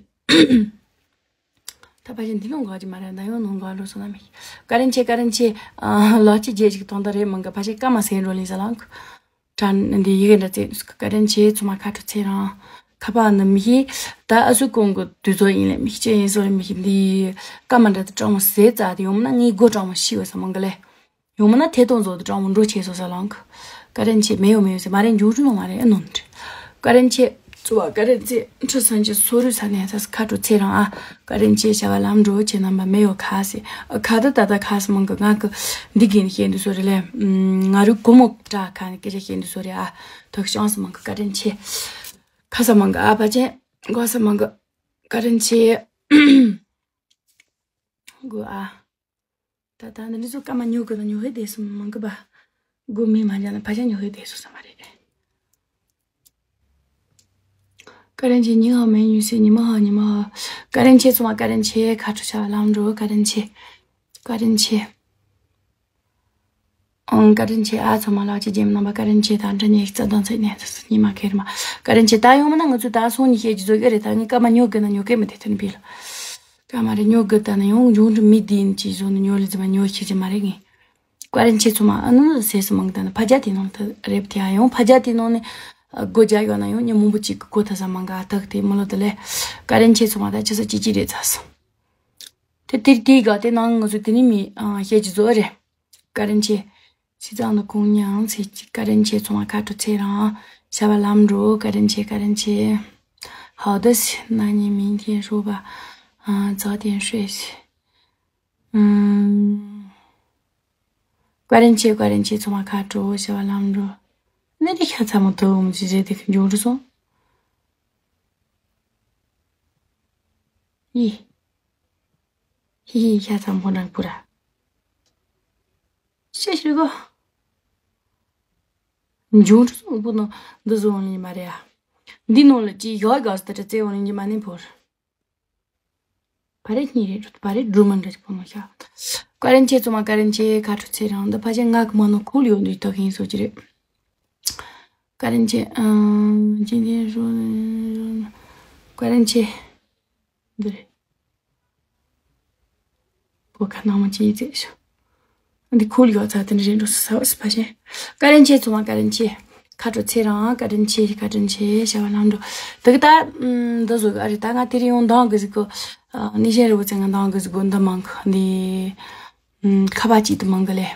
ད་ཕལ་ཆེར་འདི་ནང་འགག་གི་མ་རེད། ད་ཡང་ནང་འགག་འགྲོ་སོང་ན་མི་ཤེས། བཀའ་དྲིན་ཆེ། བཀའ་དྲིན་ཆེ། ཨ་ལགས་ཀྱི་རྗེས་ཅིག་དོན་དག་རེད་མང་གི་ཕལ་ཆེར་སྐར་མ་ཟེར་འགྲོ་ལིན་ཟ་ལང་གི། དྲ་འདི་ཡི་གེ་འདྲ་བཙལ་འདུག་བཀའ་དྲིན་ཆེ་ཚང་མ་ཁ་དྲོ་ཚེ་རང་། ཁ་པར་ནི་མི་ཤེས། ད་ཨ་སུ་ཀུང་གི་དུས་ཚོད་ཡིན་ལེ་མི་ཤེས་ཅི་ཡིན་སོ་རེ་མི་ཤེས། འདི་སྐར་མ་འདྲ་དུ་གྲང་མོ་ཟས་རྩ་དེ་ཡོང་ན་ངའི་སྒོ་གྲང་མོ་ཤི་བ་ས་མང་གི་ལེ། ཡོང་མ་ན་ཐད་གཏོང་བཟོ་དུ་གྲང་མོ་འགྲོ་ཆེ་སོ་ས་ལང་གི། བཀའ་དྲིན་ཆེ། མེ་ཡོ་མེ་ཡོ་ཟེར་མ་རེད། འཇུག་རུ་ནོ་མ་རེད་ཨ་ནོ་འདྲི། བཀའ་དྲིན་ཆེ། གཙོ་བ་བཀའ་དྲིན་ཆེ། ཁྲི་སང་ཆེ་སོ་རུ་ས་ནས་ས་ཁ་དྲོ་ཚེ་རང་ཨ། བཀའ་དྲིན་ཆེ་བྱ་བ་ལམ་འགྲོ་ཆེ་རྣམ་པ་མེ་ཡོ་ཁ་སེ། ཁ་ད་ད་ད་ཁ་སེ་མང་གི་ང་གི་འདི་གིན་ཤེས་འདི་སོ་རེ་ལེ། ང་རུ་གོ་མོ་དྲ་ཁ་ནས་སྐད་ཆ་ཤེས་འདི་སོ་རེ་ཨ། ཐོག་ཤང་སེ་མང་གི་བཀའ་དྲིན་ཆེ། ཁ་ས་མང་གི་ཨ་ཕ་ཆེན་གོ་ས་མང་གི་བཀའ་དྲིན་ཆེ། གོ་ཨ། ད་ད་འདི་ཚོ་སྐར་མ་ཉོ་གི་ན་ཉོ་ཧེ་བསྡད་སོང་མང་གི་པ། སྒོ་མེ་མ་འཇག་ན་ཕ་ཆ་ཉོ་ཧེ་བསྡད་སོང་ས་མ་རེད། བཀའ་དྲིན་ཆེ། ཉི་ཧ་མེ་ཉུ་སེ་ཉི་མ་ཧ་ཉི་མ་ཧ། བཀའ་དྲིན་ཆེ་ཚང་མ་བཀའ་དྲིན་ཆེ། ཁ་དྲོ་བྱ་བ་ལམ་འགྲོ་བཀའ་དྲིན་ཆེ། བཀའ་དྲིན་ཆེ། ཨང་བཀའ་དྲིན་ཆེ་ཨ་ཚང་མ་ལགས་ཀྱི་རྗེས་མ་རྣམ་པ་བཀའ་དྲིན་ཆེ། ད་འདྲ་ཉེ་རྩ་དང་ཚེ་ཉེ་ཚེ་ཉི་མ་ཁེར་མ་བཀའ་དྲིན་ཆེ། ད་ཡོང་མ་ན་ང་ཚོ་ད་སོང་ཉི་ཤེས་ཀྱི་བཟོ་གི་རེད། ད་ངས་སྐར་མ་ཉོ་དགོས་ན་ཉོ་གི་མི་དེ་ཐོན་པིལ། ཀ་མ་རེ་ཉོ་གི་ད་ན་ཡོང་འབྱུང་འགྲོ་མི་དེ་ཡིན་ཅི་བཟོ་ནི་ཉོ་ལི་ཙི་མ་ཉོ་ཤེས་ཀྱི་མ་རེད་ངས། བཀའ་དྲིན་ཆེ་ཚོ་མ་ཨ་ནུ་ཟེར་སི་མང་ད་ན་ཕ་རྒྱ་དེ་ནང་ད་རེབ་དེ་ཨ་ཡོང་ཕ་རྒྱ་དེ་ནང་ནི་སྒོ་རྒྱག་ཡོད་ན་ཡོང་ཉི་མོ་འབུ་གཅིག་གི་གོ་ཐ་ས་མང་ག་ཐག་དེ་མི་ལོ་ད་ལེ། བཀའ་དྲིན་ཆེ་ཚོ་མ་ད་ཆི་ས་ཅི་ཅི་རེད་ཚ་སི། དེ་དེར་དེའི་ག་དེ་ནང་ང་ཚོ་དེ་ནི་མི་ཤེས་ཀྱི་བཟོ་རེད། བཀའ་དྲིན་ཆེ། སྲིད་གཙང་ནི་ཁོང་ཉང་ཚེ་གཅིག་བཀའ་དྲིན་ཆེ་ཚོང་བ་ཁ་དྲོ་ཚེ་རང་བྱ་བ་ལམ་འགྲོ་བཀའ་དྲིན་ཆེ་བཀའ་དྲིན་ཆེ། 好的，那你明天说吧。嗯，早点睡。嗯，བཀའ་དྲིན་ཆེ་བཀའ་དྲིན་ཆེ་ཚོང་བ་ཁ་དྲོ་བྱ་བ་ལམ་འགྲོ། ནི་རི་ཁ་ཚ་མོ་དོ་མོ་ཅི་རེད་དེ་ཁ་འཇུག་འགྲོ་སོང་། ཡི། ཧི་ཧི་ཤ་ཚ་མོ་ནང་པུ་ར། ཤེས་ཤེས་གོ། འབྱུང་འགྲོ་སོང་པོ་ནང་འདི་བཟོ་འོང་ལེན་མ་རེད་ཨ། འདི་ནང་ལ་ཅི་ཡག་ག་སི་ད་ཏྲ་རྩེ་འོང་ལེན་གྱི་མ་ནི་བོར། བ་རེ་གཉིས་རེད་བ་རེ་འགྲོ་མ་འདྲ་ཅི་པོ་ནང་ཤ། བཀའ་དྲིན་ཆེ་ཚོ་མ་བཀའ་དྲིན་ཆེ་ཁ་ཁྲོ་ཚེ་རང་འདི་ཕ་ཆེ་ང་གི་མ་ནོ་ཁུལ་ཡོད་འདུག་ད་གིན་སོ་ཅི་རེད། བཀའ་དྲིན་ཆེ་ཨང་ཅི་འདི་རུ། བཀའ་དྲིན་ཆེ། འདི་རེད། བོད་ཁ་ནང་མ་ཅི་ཡིས་ཟེར་ཤོག་འདི་ཁུལ་ཡོད་ཚ་དེ་འདྲ་རེད་འགྲོ་ས་ས་བ་སི་ཕ་ཤེ། བཀའ་དྲིན་ཆེ་ཚོ་མ་བཀའ་དྲིན་ཆེ། ཁ་དྲོ་ཚེ་རང་བཀའ་དྲིན་ཆེ་བཀའ་དྲིན་ཆེ་བྱ་བ་ལམ་འགྲོ། དེ་གི་ད་འདི་བཟོ་གི་ཨ་རེད་ད་ང་དེ་རིང་ཡོང་འདང་གི་ཟིག་གོ་ནི་གཞན་རི་བོ་ཚེ་ང་འདང་གི་ཟིག་གོ་འདི་མང་གི་འདི་ཁ་པ་ཅིག་ཏུ་མང་གི་ལེ།